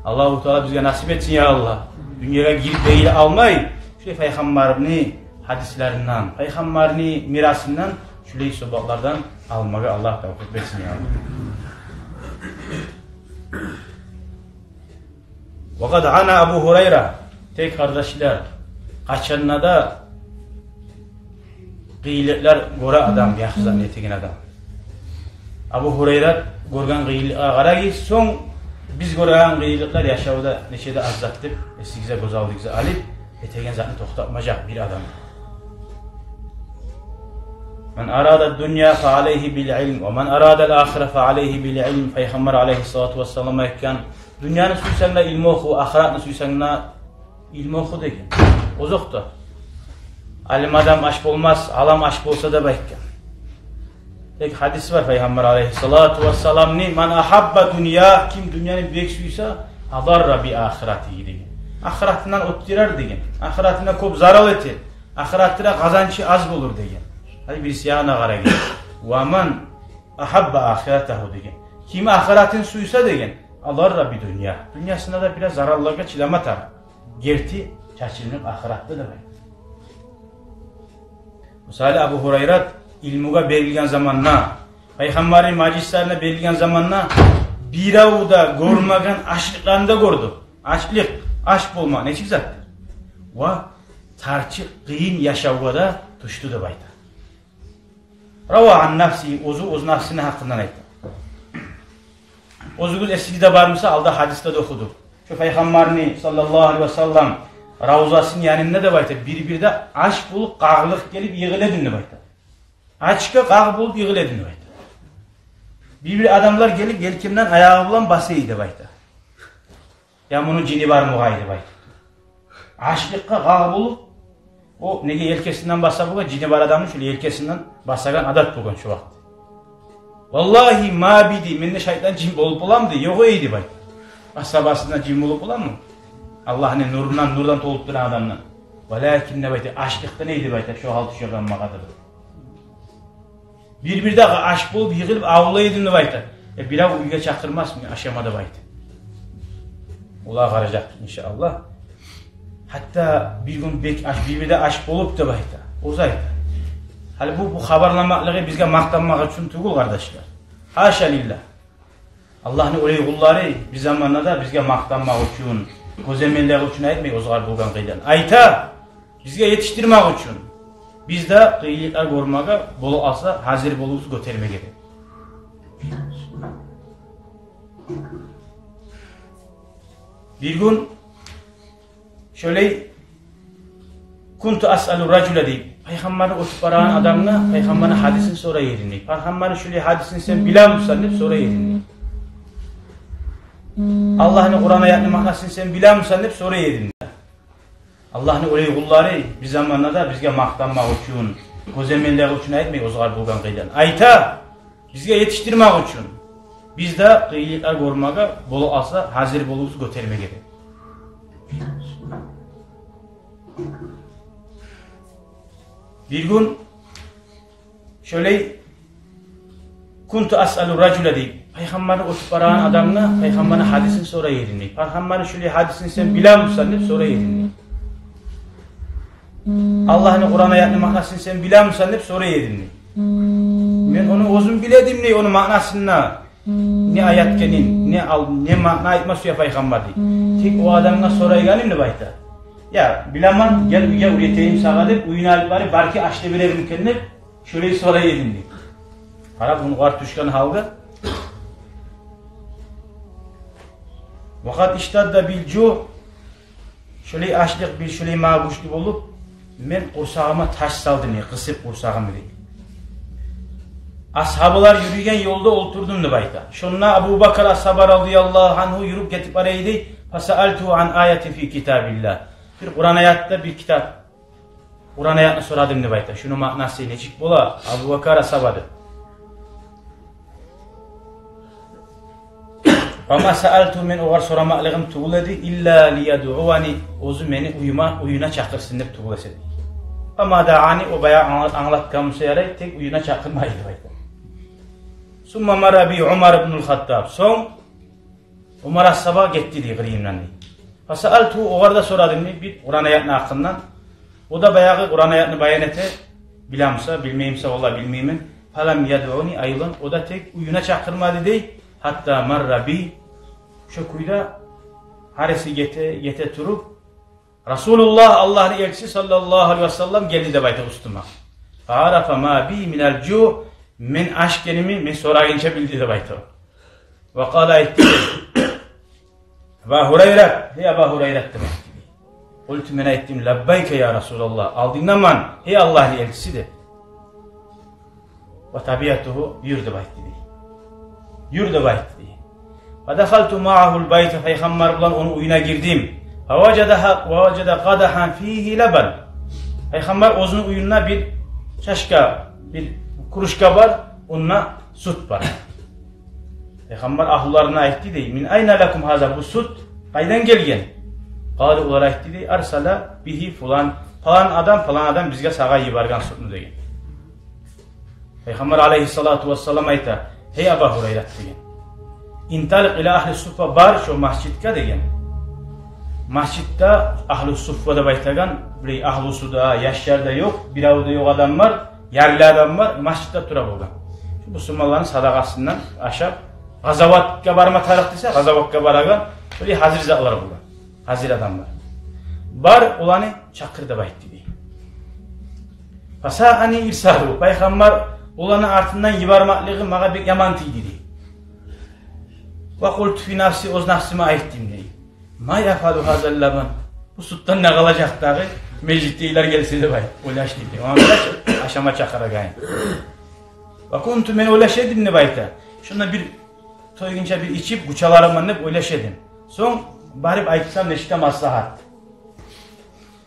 Аллагьу Таала бизге насип этсин, я Аллагь, дюньягъа гирип бегиле алмай, шо пайхаммарны гьадислеринден, пайхаммарны мирасындан, шулай сабакълардан алмагъа Аллагь тавфикъ берсин, я Аллагь. Ва къад ана Абу Гьурайра, тек, къардашлар, къачан да къыйынлыкълар гёре адам, яхшы затны этеген адам. Абу Гьурайра гёрген къыйынлыкълагъа къарагъыз, сонг биз гёреген къыйынлыкълар яшавда нече де аз зат деп эсигизге, гёз алдыгъызгъа алып, этеген затны токътатмажакъ бир адам. «Ман арада дунья фа алейгьи бил илм, ва ман арада ал ахира фа алейгьи бил илм», Пайхаммар алейгьиссалату вассалам айтгъан: «Дюньяны сюйсенг де, илму оху, ахыратны сюйсенг де, илму оху», – деген. Озокъда, алим адам ач болмас, алам ач болса, деп айтгъан. Тек гьадис бар Пайхаммар алейгьиссалату вассаламны: «Ман ахабба дунья», ким дюньяны бек сюйсе, «адарра би ахиратигьи», – деген. Ахыратындан оьтдюрер деген. Ахыратына кёп зарал этер. Ахыратына къазанчы аз болур деген. Гьали бириси ягъына къарайгъыз. «Ва ман ахабба ахиратагьу», – деген. Ким ахыратын сюйсе деген, «адарра би дунья». Дюньясына да бираз зараллагъа чыдама тарыкъ. Герти чачылмакъ ахыратда да бар. Мисали, Абу Гьурайрат илмугъа берилген заманда, Пайхаммарны мажлислерине берилген заманда, бирев де гёрмеген ачлыкъланы да гёрдю. Ачлыкъ, ач болма нечик затдыр? Ва тарчыкъ, къыйын яшавгъа да тюшдю деп айта. Рава ан нафсигьи, оьзю оьз нафсыны гьакъындан айта. Оьзюгюз эсигизде бар буса, алда гьадисде де охудукъ. Шо Пайхаммарны саллаллагьу алейгьи ва саллам равзасыны янында деп айта, бир-бирде ач болуп, къагъылып гелип йыгъыла эдим деп айта. Ачгъа къагъы болуп йыгъыла эдим деп айта. Бир-бир адамлар гелип, елкемден аягъы булан баса эди деп айта. Я муну жини бармы къайда деп айта. Ачлыкъгъа къагъы болуп, о неге елкесинден баса болгъан, жини бар адамны шолай елкесинден басагъан адат болгъан шо вакъти. Валлагьи, ма би, дей, менде шайтан, жин болуп боламы, дей, ёкъ эди деп айта. Асгьабасындан жин болуп боламы? Аллагьны нурундан, нурдан толуп турагъан адамдан. Валакин, деп айта, ачлыкъдан эди деп айта, шо гьал тюшеген магъа деп айта. Бир-бирде ач болуп, йыгъылып авлай эдим деп айта. Э, бирев уьйге чакъырмасмы, ашама деп айта. Олагъа къаражакъбыз, иншааллагь. Гьатта бир гюн бек ач, бир-бирде ач болуп деп айта. Оьзю айта. Гьали бу, бу хабарламакълыгъы бизге макътанмакъ учун тюгюл, къардашлар. Гьаша лиллагь. Аллагьны олай къуллары бир заманда да бизге макътанмакъ учун, гёземеллик учун айтмай, оьзюгер болгъан къыйынланы айта, бизге етишдирмек учун. Биз де къыйынлыкълар гёрмеге, бола къалса, гьазир болубуз гётермеге деп. Бир гюн шолай, кунту асъалу ражула, дей, Пайхаммарны оьтюп барагъан адамгъа Пайхаммарны гьадисин сорай эдим, дей. Пайхаммарны шолай гьадисин сен билемисен деп сорай эдим, дей. Аллагьны Къуран аятны маънасын сен билемисен деп сорай эдим, дей. Аллагьны олай къуллары бир заманда да бизге макътанмакъ учун, гёземеллик учун айтмай, оьзюгер болгъан къыйынланы айта, бизге етишдирмек учун. Биз де къыйынлыкълар гёрмеге, бола къалса, гьазир болубуз гётермеге деп. Бир гюн шолай, кунту асъалу ражула, дей, Пайхаммарны оьтюп барагъан адамгъа Пайхаммарны гьадисин сорай эдим, дей. Пайхаммарны шолай гьадисин сен билемисен деп сорай эдим, дей. Аллагьны Къуран аятны маънасын сен билемисен деп сорай эдим, дей. Мен ону оьзюм биле эдим, дей, ону маънасын да, не аят экенин, не ал-, не маъна айтма сюе Пайхаммар, дей. Тек о адамгъа сорайгъаным деп айта. Я, билемен, гел уьйге уьйретейим сагъа деп, уьюне алып барып, балики ачлай берерми экен деп, шолай сорай эдим, дей. Къара, бу огъар тюшген гьалгъа. Ва къад иштадда бил жуъ, шолай ачлыкъ бир шолай магъа гючлю болуп, мен къурсагъыма таш салдым, дей, къысып къурсагъымны, дей. Асгьабалар юрюген ёлда олтурдум деп айта. Шонда Абу Бакр асгьаба радияллагьу ангьу юрюп гетип бара эди, дей. Фасаалтугьу ан аятин фи китабиллагь. Бир Къуран аятда бир китап, Къуран аятны сорадым деп айта. Шуну маънасы нечик бола, Абу Бакр асгьаба, деп. Ва ма саалтугьу, мен огъар сорамакълыгъым тюгюл эди, илла лиядъувани, оьзю мени уьюме, уьюне чакъырсын деп тюгюл эсе, дей. Ва ма даани, о баягъы англат-, англатгъан буса ярай, тек уьюне чакъырмай эди деп айта. Сумма марра би Умар ибнул Хаттаб. Сонг Умар асгьаба гетди, дей, къырыйымдан, дей. Фасаалтугьу, огъар да сорадым, дей, бир Къуран аятны гьакъындан. О да баягъы Къуран аятны баян эте, билемисе, билмеймисе, валлагь, билмеймен. Фалам ядъуни айдан, о да тек уьюне чакъырмады, дей. Гьатта марра би, шо кюйде гьариси гете, гете туруп, Расулуллагь, Аллагьны элчиси саллаллагьу алайгьи ва саллам гелди деп айта уьстюме. Фаарафа ма би минал жуъ, мен ач экенимни мен сорагъынча билди деп айта. Ва къала, айтды, дей. Аба Гьурайрат, гьей Аба Гьурайрат, деп айтды, дей. Къулту, мен айтдым, лаббайка я Расулаллагь, алдынгдаман, гьей Аллагьны элчиси, деп. وتبعته, юр деп айтды дей. Юр деп айтды дей. فدخلت معه البيت, пайхаммар булан ону уьюне гирдим. فوجد, فوجد قدحا فيه لبن. Пайхаммар оьзюню уьюнде бир чашка, бир кружка бар, онда сют бар. Пайхаммар агьлюлерине айтды дей: من أين لكم هذا, бу сют къайдан гелген? قالوا, олар айтды дей: أرسل به فلان, палан адам, палан адам бизге, сагъа йиберген сютню деген. Пайхаммар алайгьиссалату вассалам айта: гьей Абу Гьурайрат, деген, انطلق إلى أهل الصفة, бар шо межитге, деген. Межитде агьлу суффа деп айтагъан, бир агьлюсю де, яшлар да ёкъ, бирев де ёкъ адамлар, ярлы адамлар межитде тура болгъан. Шу бусурманланы садагъасындан ашап, къазаватгъа барма тарыкъ десе, къазаватгъа барагъан, бир гьазир затлар болгъан, гьазир адамлар. Бар, оланы чакъыр деп айтды дей. فساءني إرساله, пайхаммар оланы артындан йибермеклиги магъа бек яман тийди дей. وقلت في نفسي, оьз напсыма айтдым дей: ما يفعل هذا اللبن, бу сютден не къалажакъ дагъы, межитдегилер гелсе деп айтып ойлашдым дей. Ону ашама чакъырагъан. وكنت, мен ойлаша эдим деп айта, шунда бир тойгъунча бир ичип къучаларман деп ойлаша эдим. Сонг барып айтсам межитде маслагьат.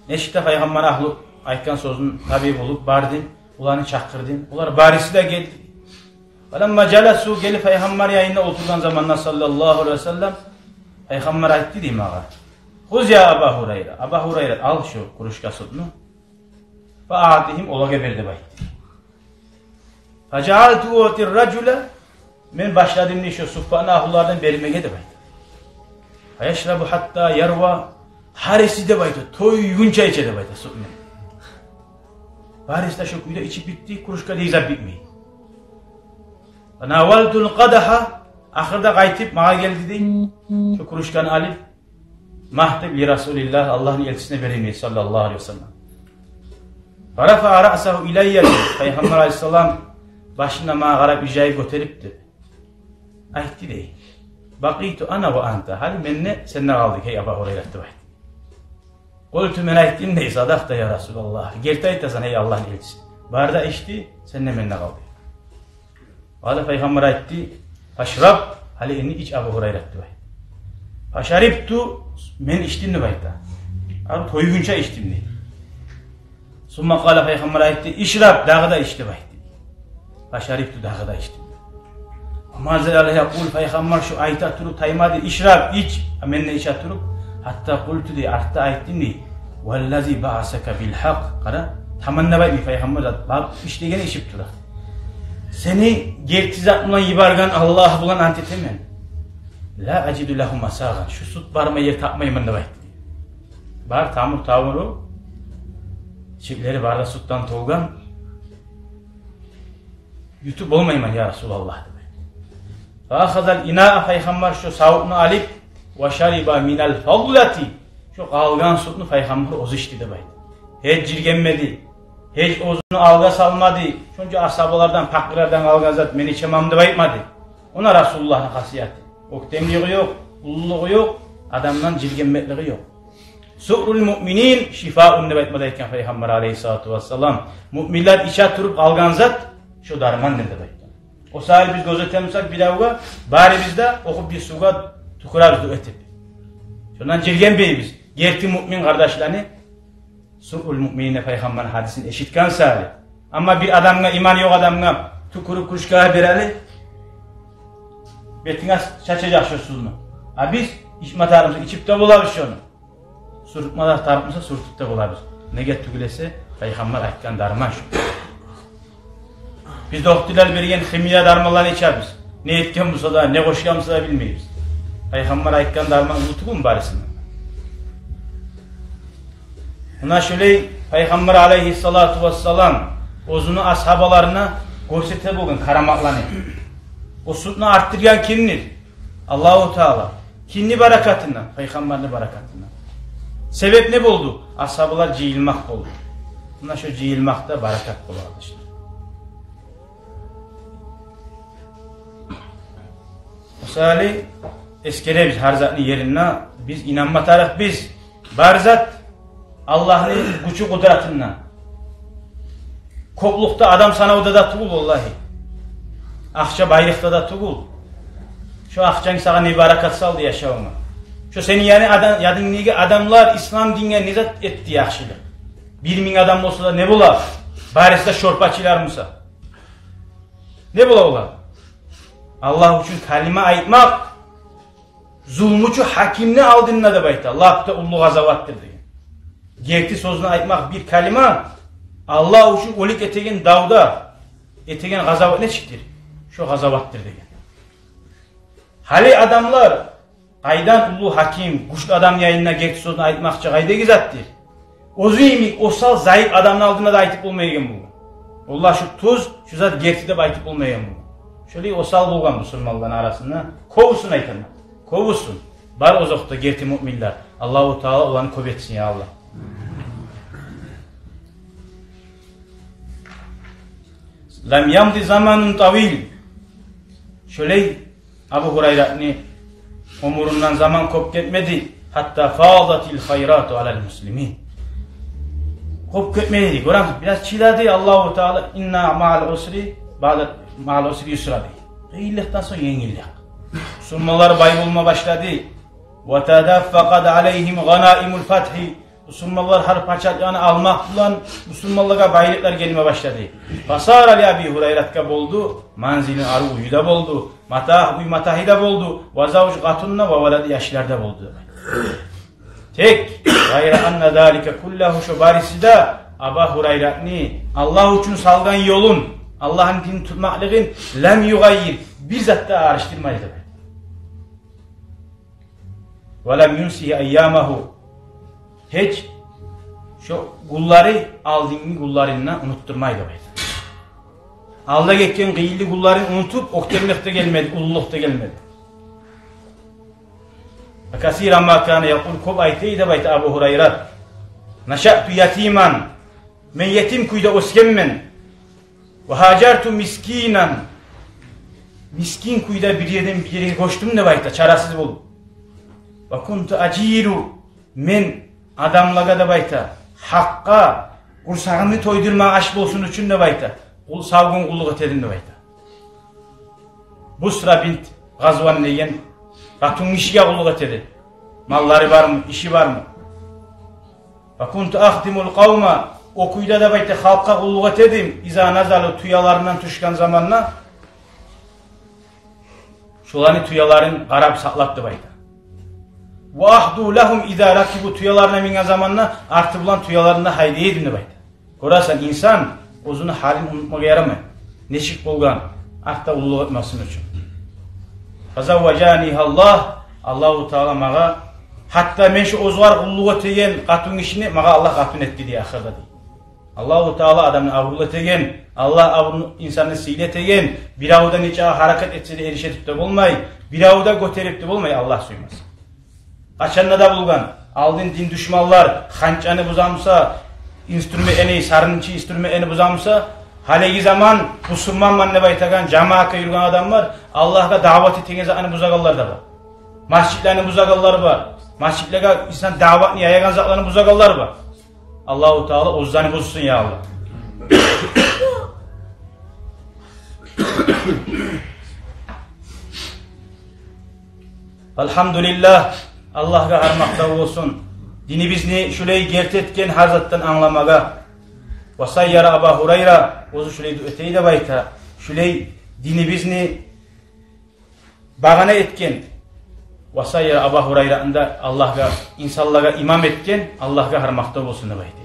Межитде пайхаммар агьлю айтгъан сёзню табигъи болуп бардым, оланы чакъырдым. Олар барысы да гелди. فلما جلسوا, гелип пайхаммар янында олтургъан заманда, саллаллагьу алайгьи ва саллам, пайхаммар айтды дей магъа: خذ يا أبا هريرة, Абу Гьурайрат, ал шо кружка сютню. فأعطهم, олагъа бер деп айтды. فجعلت أعطي الرجل, мен башладым дей шо суффаны агьлюлеринден бермеге деп айта. فيشرب حتى يروى, гьариси деп айта, тойгъунча иче деп айта сютню. Барысы да шо кюйде ичип битди, кружкада гьеч зат битмей. فناولت القدح, ахырда къайтып магъа гелди дей, шо кружканы алып, магь деп, لرسول الله, Аллагьны элчисине берейим дей, саллаллагьу алайгьи ва саллам. فرفع رأسه إلي, пайхаммар алайгьиссалам башын да магъа къарап иржайып гётерип деп айтды дей: بقيت أنا وأنت, гьали мен де, сен де къалдыкъ, гьей Абу Гьурайрат, деп айтды. قلت, мен айтдым дей: صدقت يا رسول الله, герти айтасан, гьей Аллагьны элчиси. Бары да ичди, сен де, мен де къалдыкъ. Гьали пайхаммар айтды: فاشرب, гьали энни ич, Абу Гьурайрат, деп айтды. فشربت, мен ичдим деп айта. Гьали тойгъунча ичдим дей. ثم قال, пайхаммар айтды: اشرب, дагъы да ич, деп айтды. فشربت, дагъы да ичдим. وما زال يقول, пайхаммар шо айта туруп таймады: اشرب, ич, а мен де иче туруп. حتى قلت, дей, артда айтдым дей: والذي بعثك بالحق. Къара, таман да айтмай пайхаммар, зат, бап ич дегенни ичип тура. Сени герти зат булан йиберген Аллагь булан ант этемен. لا أجد له مساغا, шо сют барма ер тапмайман деп айтды. Бар тамур-тамуру, ичеклери бары да сютден толгъан. Ютуп болмайман, я Расулаллагь, деп айтды. فأخذ الإناء, пайхаммар шо савутну алып, وشرب من الفضلة, шо къалгъан сютню пайхаммар оьзю ичди деп айтды. Гьеч жиргенмеди, гьеч оьзюню алгъа салмады. Шонча асгьабалардан, пакъырлардан къалгъан зат мен ичемем деп айтмады. Она Расулуллагьны хасияты. Оьктемлиги ёкъ, уллулугъу ёкъ, адамдан жиргенмеклиги ёкъ. سؤر المؤمنين شفاء деп айтмады экен пайхаммар алайгьиссалату вассалам. Муъминлер иче туруп къалгъан зат шо дармандыр деп айтгъан. О саялы биз гёзетемисек биревге, барыбыз да охуп бир сувгъа тюкюребиз дуа этип. Шондан жиргенмейбиз герти муъмин къардашланы. سؤر المؤمنين, пайхаммарны гьадисин эшитген саялы. Амма бир адамгъа, иманы ёкъ адамгъа тюкюрюп кружкагъа берели, бетинге чачажакъ шо сувну. А биз ичме тарыкъ буса ичип де болабыз шону. Сюртме тарыкъ буса сюртюп де болабыз. Неге тюгюл эсе, пайхаммар айтгъан дарман шо. Биз докторлар берген химия дарманланы ичебиз. Не этген буса да, не къошгъан буса да билмейбиз. Пайхаммар айтгъан дарман уллу тюгюлмю барысындан? Муна шолай пайхаммар алайгьиссалату вассалам оьзюню асгьабаларына гёрсете болгъан караматланы. О сютню артдыргъан кимдир? Аллагьу Таала. Кимни баракатындан? Пайхаммарны баракатындан. Себеп не болду? Асгьабалар жыйылмакъ болду. Муна шо жыйылмакъда баракат бола, къардашлар. О саялы эсгеребиз гьар затны еринде, биз инанма тарыкъбыз. Бар зат Аллагьны гючю, къудратындан. Кёплюкде, адам санавда да тюгюл, валлагьи. Акъча байлыкъда да тюгюл. Шо акъчанг сагъа не баракат салды яшавунга? Шо сени яны адам, ядынгдагъы адамлар ислам динге не зат этди яхшылыкъ? Бир минг адам болса да не бола? Барысы да шорпачылар буса, не бола олар? Аллагь учун калима айтмакъ зулмучу гьакимни алдында деп айта, лап да уллу къазаватдыр деген. Герти сёзню айтмакъ, бир калима, Аллагь учун оьлюп этеген давда этеген къазават нечикдир? Шо къазаватдыр деген. Гьали адамлар, къайдан уллу гьаким, гючлю адам янында герти сёзню айтмакъ чы къайдагъы затдыр? Оьзю йимик осал, зайып адамны алдында да айтып болмайгъан болгъан. Валлагь, шу тюз, шу зат герти деп айтып болмайгъан болгъан. Шолай осал болгъан бусурманланы арасында. Кёбюсюн айтаман. Кёбюсюн. Бар озокъда герти муъминлер. Аллагьу Таала оланы кёп этсин, я Аллагь. Лам ямди заманун тавил. Шолай Абу Гьурайратны оьмюрюнден заман кёп гетмеди. Гьатта фадатил хайрату алал муслимин. Кёп гетмеди. Гёремисиз, бираз чыдады Аллагьу Таала. Инна маъал усри, баъда маъал усри юсра дей. Къыйынлыкъдан сонг енгиллик. Бусурманлар бай болма башлады. Ва тадаффакъат алайгьим гъанаимул фатгьи. Бусурманлар гьар пачакъны алмакъ булан бусурманлагъа байлыкълар гелме башлады. Фасара ли Аби Гьурайратгъа болду, манзилин, арив уьюнде болду, матагь, уьй-матагьы да болду, ва завж, къатын да, ва валад, яшлар да болду. Тек, гъайра анна залика куллагьу, шо барысы да Абу Гьурайратны Аллагь учун салгъан ёлун, Аллагьны динин тутмакълыгъын, лам югъаййир, бир зат да алышдырмады. Ва лам юнсигьи айямагьу. Гьеч шо гюнлери, алдынгъы гюнлерин де унутдурмайды деп айта. Алда гетген къыйынлы гюнлерин унутуп, оьктемлик де гелмеди, уллулукъ да гелмеди. Ва касиран ма кана якъул, кёп айта эди деп айта Абу Гьурайрат: нашаъту ятиман, мен етим кюйде оьсгенмен. Ва гьажарту мискинан, мискин кюйде бир ерден бир ерге гёчдюм деп айта, чарасыз болуп. Ва кунту ажиру, мен адамлагъа деп айта, гьакъгъа, къурсагъымны тойдурма аш болсун учун деп айта, къул, сав гюн къуллукъ этедим деп айта. Бусра бинт Гъазван деген къатынгишиге къуллукъ этеди. Маллары бармы, иши бармы? Ва кунту ахдимул къавма, о кюйде деп айта, халкъгъа къуллукъ этедим. Иза назалу, тюелеринден тюшген заманда, шоланы тюелерин къарап, сакълап деп айта. Ва агьду лагьум иза ракибу, тюелерине минген заманда арты булан тюелерин де гьайдай эдим деп айта. Гёресен, инсан оьзюню гьалын унутмагъа ярамай. Нечик болгъан, артда уллулукъ этмесин учун. Фазавважанигьа Аллагь, Аллагьу Таала магъа, гьатта мен шо оьзюгер къуллукъ этеген къатынгишини магъа Аллагь къатын этди дей ахырда дей. Аллагьу Таала адамны абурлу этеген, Аллагь абурлу инсанны сыйлы этеген, бирев де нечакъы гьаракат этсе де, эришип де болмай, бирев де гётерип де болмай, Аллагь сюймесе. Къачан да болгъан, алдын дин душманлар ханчаны буза буса, инструментни, сарынчы инструментни буза буса, гьалиги заман бусурманман деп айтагъан, жамаатгъа юрюген адамлар Аллагьгъа даъват этеген затны бузагъанлар да бар. Межитлени бузагъанлар бар. Межитлеге инсан даъватны яягъан затланы бузагъанлар бар. Аллагьу Таала оьзлени бузсун, я Аллагь. Алгьамдулиллагь, Аллагьгъа гьар макътав болсун, динибизни шулай герти этген, гьар затдан англамагъа. Ва сайяра Аба Гьурайра, оьзю шулай дуа этейди деп айта, шулай динибизни багъана этген. Ва сайяра Аба Гьурайраны да Аллагьгъа, инсанлагъа имам этген, Аллагьгъа гьар макътав болсун деп айта.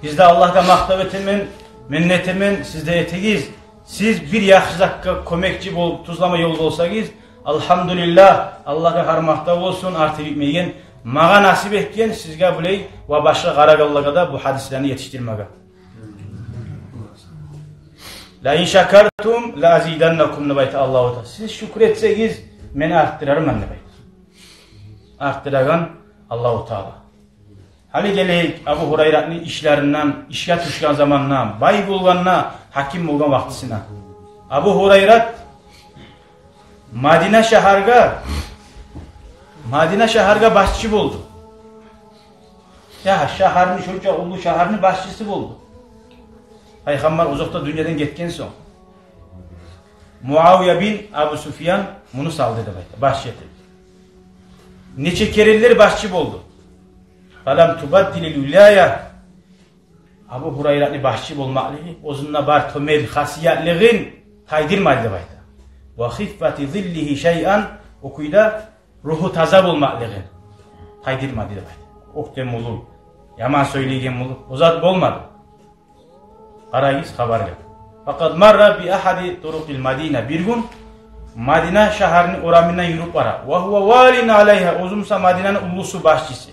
Биз де Аллагьгъа макътав этемен, мен де этемен, сиз де этигиз. Сиз бир яхшы затгъа кёмекчи болуп, тюзлеме ёл болсагъыз, алгьамдулиллагь, Аллагьгъа гьар макътав болсун, арты битмейген, магъа насип этген сизге булай ва башгъа къарагъанлагъа да бу гьадислени етишдирмеге. Ла ин шакартум ла азиданнакум деп айта Аллагьу Таала. Сиз шюкюр этсегиз, мен артдырарман деп айта. Артдырагъан Аллагьу Таала. Гьали гелейик Абу Гьурайратны ишлеринден, ишге тюшген замандан, бай болгъанда, гьаким болгъан вакътисине. Абу Гьурайрат Мадина шагьаргъа, Мадина шагьаргъа башчы болду. Я, шагьарны, шонча уллу шагьарны башчысы болду. Пайхаммар узакъда дюньядан гетген сонг. Муавия бин Абу Суфьян муну салды деп айта, башчы этип. Нече керенлер башчы болду. Фалам тубаддилил вилая. Абу Гьурайратны башчы болмакълыгъы оьзюнде бар тёмел хасиятлыгъын тайдырмады деп айта. Ва хиффати зиллигьи шайъан, о кюйде ругьу таза болмакълыгъын тайдырмады деп айта. Оьктем болуп, яман сёйлейген болуп, о зат болмады. Къарагъыз хабаргъа. Факъад марра би ахади турукъил Мадина. Бир гюн Мадина шагьарны орамындан юрюп бара. Ва гьува валин алайгьа, оьзю буса Мадинаны уллусу, башчысы.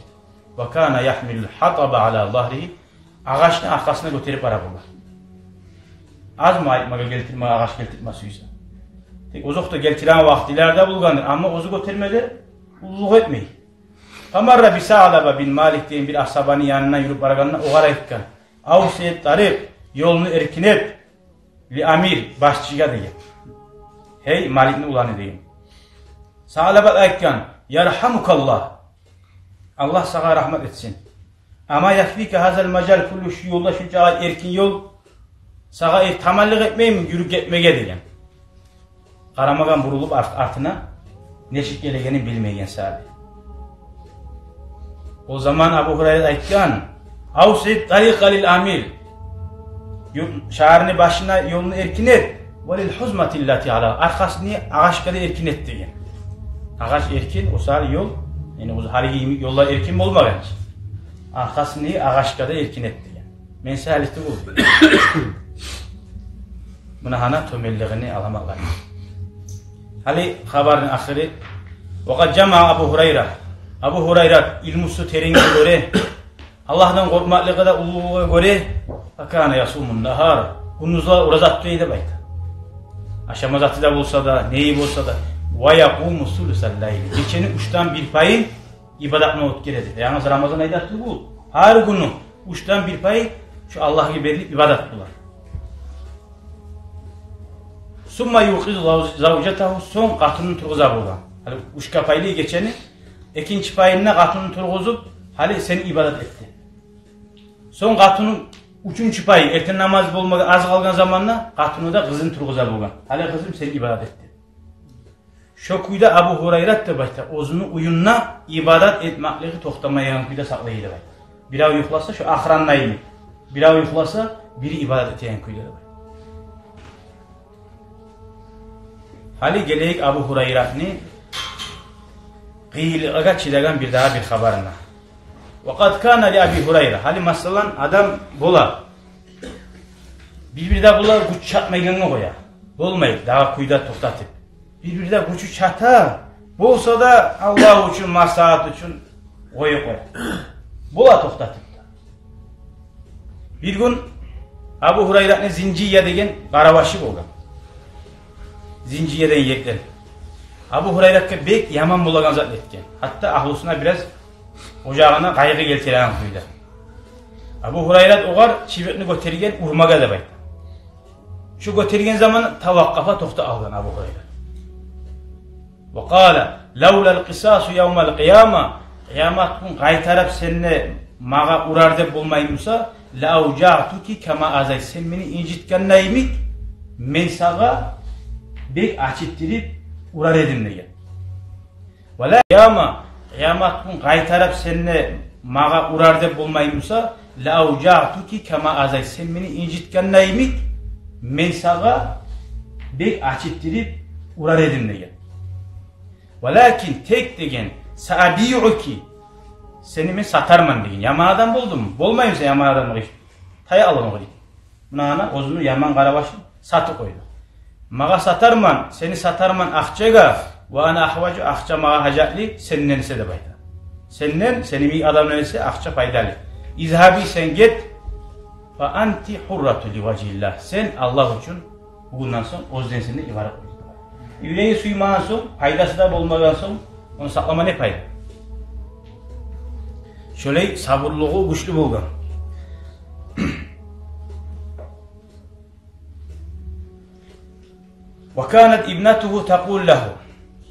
Ва кана яхмилул хатаба ала загьригьи. Агъачны аркъасына гётерип бара болгъан. Азмы айтмагъа, гелтирмеге, агъач гелтирме сюйсе. Тек озокъда, гелтиреген вакътилер де болгъандыр, амма оьзю гётермеге уллулукъ этмей. Фамарра би Саълаба бин Малик деген бир асгьабаны янындан юрюп барагъанда, огъар айтгъан: «Авсиъ тарикъ, ёлну эркин эт, ли амир, башчыгъа», — деген. «Гьей, Маликни уланы», — деген. Саълаба айтгъан: «Ярхамукаллагь, Аллагь сагъа рагьмат этсин. Ама якфика гьазал мажал куллу, шу ёлда шунча эркин ёл сагъа эр таманлыкъ этмейми юрюп гетмеге?» — деген. Къарамагъан, бурулуп арт-, артына, нечик гелегенин билмейген саялы. О заман Абу Гьурайра айтгъан: «Авсиъ тарикъа лил амир». Ю-, шагьарны башына ёлну эркин эт. «Ва лил хузмати ллати ала». Аркъасыны агъачгъа да эркин эт деген. Агъач эркин, о саялы ёл, яни оьзю гьалиги йимик ёллар эркин болмагъан чы. Аркъасыны агъачгъа да эркин эт деген. Мен саялы тюгюл. Муна гьана тёмеллигини аламатлары. Гьали хабарны ахыры. Ва къад жамаа Абу Гьурайра. Абу Гьурайра илмусу теренге гёре, Аллагьдан къоркъмакълыгъы да уллулугъуна гёре, факана ясумун нагьар, гюндюзлер ораза тута эди деп айта. Ашама заты да болса да, неги болса да. Ва якъуму сулусал лайли, гечени уьчден бир пайын ибадатына оьтгере эди. Янгыз Рамазан айда тюгюл, гьар гюню уьчден бир пайы шу Аллагьгъа берилип ибадат къыла. Сумма юкъизу зав-, завжатагьу, сонг къатынын тургъуза болгъан. Гьали уьч пайы гечени, экинчи пайында къатынын тургъузуп, гьали сен ибадат эт де. Сонг къатыны уьчюнчю пайы, эртен намаз болмагъа аз къалгъан заманда къатыны да къызын тургъуза болгъан. Гьали, къызым, сен ибадат эт де. Шо кюйде Абу Гьурайрат деп айта, оьзюню уьюнде ибадат этмеклиги токътамайгъан кюйде сакълай эди деп айта. Бирев юхласа, шо охрана йимик, бирев юхласа, бири ибадат этеген кюйде деп айта. Гьали гелейик Абу Гьурайратны къыйынлыкъгъа чыдагъан бирдагъы бир хабарына. Ва къад кана ли Аби Гьурайра. Гьали, масала, адам бола, бир-бирде бола, гюч чатмайгъангъа къоя. Болмай дагъы кюйде токътатып. Бир-бирде гючю чата, болса да, Аллагь учун, маслагьат учун къоя, къоя. Бола токътатып да. Бир гюн Абу Гьурайратны Зинжия деген къарабашы болгъан. Зинжия деген ерден. Абу Гьурайратгъа бек яман болагъан зат этген. Гьатта агьлюсюне бираз, ожагъына къайгъы гелтиреген кюйде. Абу Гьурайрат огъар чыбыкъны гётерген урмагъа деп айта. Шо гётерген заман тавакъкъафа, токътап къалгъан Абу Гьурайра. Ва къала: «Лавлал къисасу явмал къияма». Къыямат гюн къайтарып сен де магъа урар деп болмай буса, «ла авжаътуки кама азайт». Сен мени инжитгенде йимик, мен сагъа бек ачытдырып урар эдим деген. Ва ла явма, къыямат гюн къайтарып сен де магъа урар деп болмай буса, «ла авжаътуки кама азайт». Сен мени инжитгенде йимик, мен сагъа бек ачытдырып урар эдим деген. «Валакин», тек деген, «саабиъуки», сени мен сатарман деген. Яман адам болдунг, болмаймысан яман адамгъа иш, тая алгъан къой. Муна гьана оьзюню яман къарабашын сатып къойду. «Магъа сатарман, сени сатарман акъчагъа, ва ана агьважу, акъча магъа гьажатлы сенден эсе», деп айта. Сенден, сени йимик адамдан эсе акъча пайдалы. «Изгьаби», сен гет. «Фа анти гьурратун ли важгьиллагь». Сен Аллагь учун бугюнден сонг оьзден сенден ибарат болду. Юреги сюймеген сонг, пайдасы да болмагъан сонг, ону сакълама не пайда? Шолай сабурлугъу гючлю болгъан. «Ва канат ибнатугьу такъулу лагьу».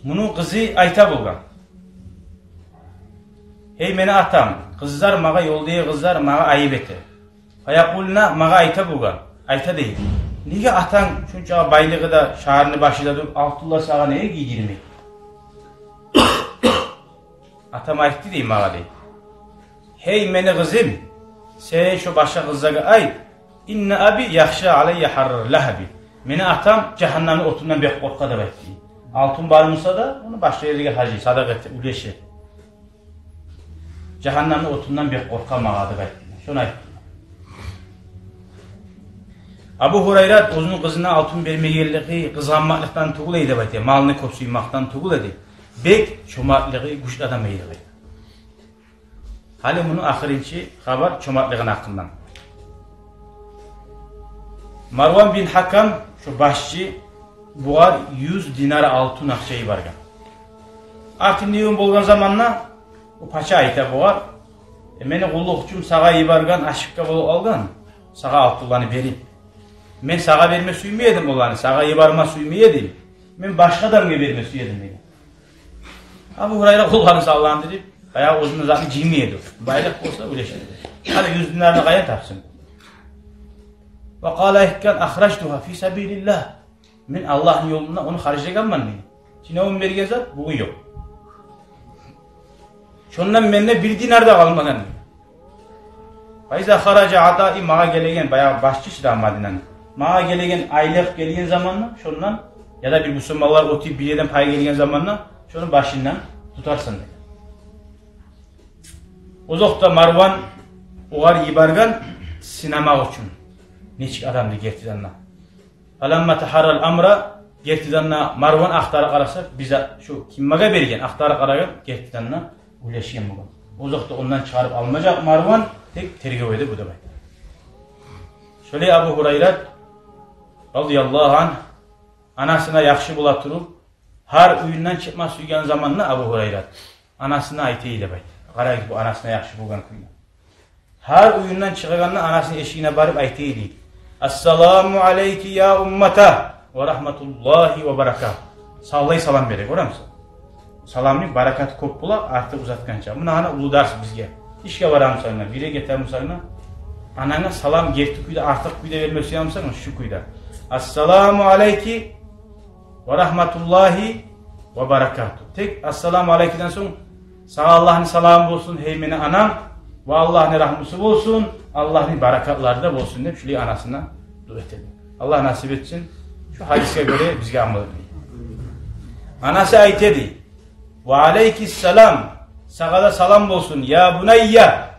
Муну къызы айта болгъан: «Гьей мени атам, къызлар магъа, ёлдагъы къызлар магъа айып эте». «Фаякъулна», магъа айта болгъан, айта дейди: Неге атанг шунча байлыгъы да, шагьарны башы да туруп, алтынлар сагъа неге гийдирмей? Атам айтды дей магъа дей: «Гьей мени къызым, сен шо башгъа къызлагъа айт: инна аби яхша алайя гьарра лагьаби. Мени атам жагьаннамны отундан бек къоркъа», — деп айтды. Алтын бар буса да, ону башгъа ерлеге гьаржай, садагъа эте, уьлеше. «Жагьаннамны отундан бек къоркъа магъа», — деп айтды. Шону айтды. Абу Гьурайрат оьзюню къызына алтын бермегенлиги къызгъанмакълыкъдан тюгюл эди деп айта, малны кёп сюймекден тюгюл эди. Бек чомартлыгъы гючлю адам эди деп айта. Гьали муну ахырынчы хабар чомартлыгъыны гьакъындан. Марван бин Гьакам, шо башчы, бугъар юз динар алтын акъча йиберген. Артындан болгъан заманда о пача айта бугъар: «Э, мени къуллукъчум сагъа йиберген, ашыкъгъа болуп алгъан, сагъа алтынланы берип. Мен сагъа берме сюймей эдим оланы, сагъа йиберме сюймей эдим. Мен башгъа адамгъа берме сюе эдим», — деген. Абу Гьурайра къолларын салландырып, баягъы оьзюню затын жыймай эди. Байлыкъ болса, уьлеше эди. Гьали юз динарны къайдан тапсын? Ва къала, айтгъан: «Ахражтугьа фи сабилиллагь. Мен Аллагьны ёлунда ону харжлагъанман мен. Чиновник берген зат бугюн ёкъ. Шондан менде бир динар да къалмагъан». «Фа иза хаража атаи, магъа гелеген, баягъы башчы чы да Мадинаны, магъа гелеген айлыкъ гелген заманда, шондан, яда бир бусурманлар оьтюп бир ерден пай гелген заманда, шону башындан тутарсан», — деген. Озокъда, Марван огъар йиберген сынамакъ учун нечик адамды гертиден де. Фаламма тагьаррал амра, гертиден де Марван ахтарып къараса, биз шо ким магъа берген, ахтарып къарагъан, гертиден де уьлешген болгъан. Озокъда, ондан чыгъарып алмажакъ Марван, тек тергев эди бу деп айта. Шолай Абу Гьурайрат радияллагьу ангь анасына яхшы бола туруп, гьар уьюнден чыкъма сюйген заманда Абу Гьурайрат анасына айта эди деп айта. Къарагъыз бу анасына яхшы болгъан кюйге. Гьар уьюнден чыгъагъанда анасыны эшигине барып айта эди: «Ассаламу алайки я уммата ва рагьматуллагьи ва баракатугь». Савлай салам бере, гёремисен? Саламны баракаты кёп бола, артыкъ узатгъанча. Муна гьана уллу дарс бизге. Ишге барамысанг да, бир ерге гетемисанг да, ананга салам герти кюйде, артыкъ кюйде берме сюемисен, шу кюйде: «Ассаламу алайки ва рагьматуллагьи ва баракатугь». Тек «Ассаламу алайки»ден сонг: «Сагъа Аллагьны саламы болсун, гьей мени анам, ва Аллагьны рагьмусу болсун, Аллагьны баракатлары да болсун», — деп шулай анасына дуа этеди. Аллагь насип этсин шу гьадисге гёре бизге амал этмеге. Анасы айта эди: «Ва алайкис салам, сагъа да салам болсун, я бунайя,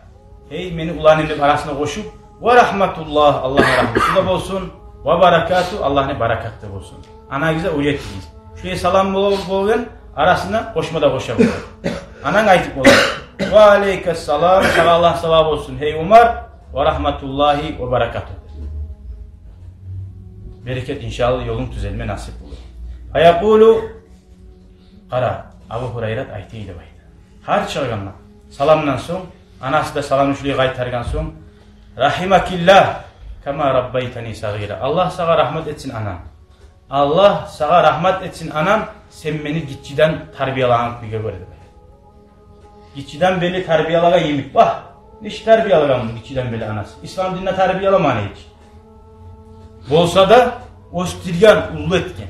гьей мени уланым», — деп арасына къошуп, «ва рагьматуллагь, Аллагьны рагьмусу да болсун, ва баракатугь, Аллагьны баракаты да болсун». Анагъызгъа уьйретигиз. Шулай салам бол-, болгъан арасына къошма да къоша бола. Ананг айтып бола: «Ва алайкас салам, сагъа Аллагьны саламы болсун, гьей Умар, ва рагьматуллагьи ва баракатугь». Берекет, иншааллагь, ёлунг тюзелме насип болур. Фаякъулу, къара, Абу Гьурайрат айта эди деп айта. Гьар чыгъагъанда, саламдан сонг, анасы да саламны шулай къайтаргъан сонг: «Рагьимакиллагь, кама раббайтани сагъира». Аллагь сагъа рагьмат этсин, анам. Аллагь сагъа рагьмат этсин, анам, сен мени гиччиден тарбиялагъан кюйге гёре, деп айта. Гиччиден берли тарбиялагъан йимик. Вагь, нечик тарбиялагъан гиччиден берли анасы? Ислам динде тарбияламагъан гьеч. Болса да, оьсдюрген, уллу этген.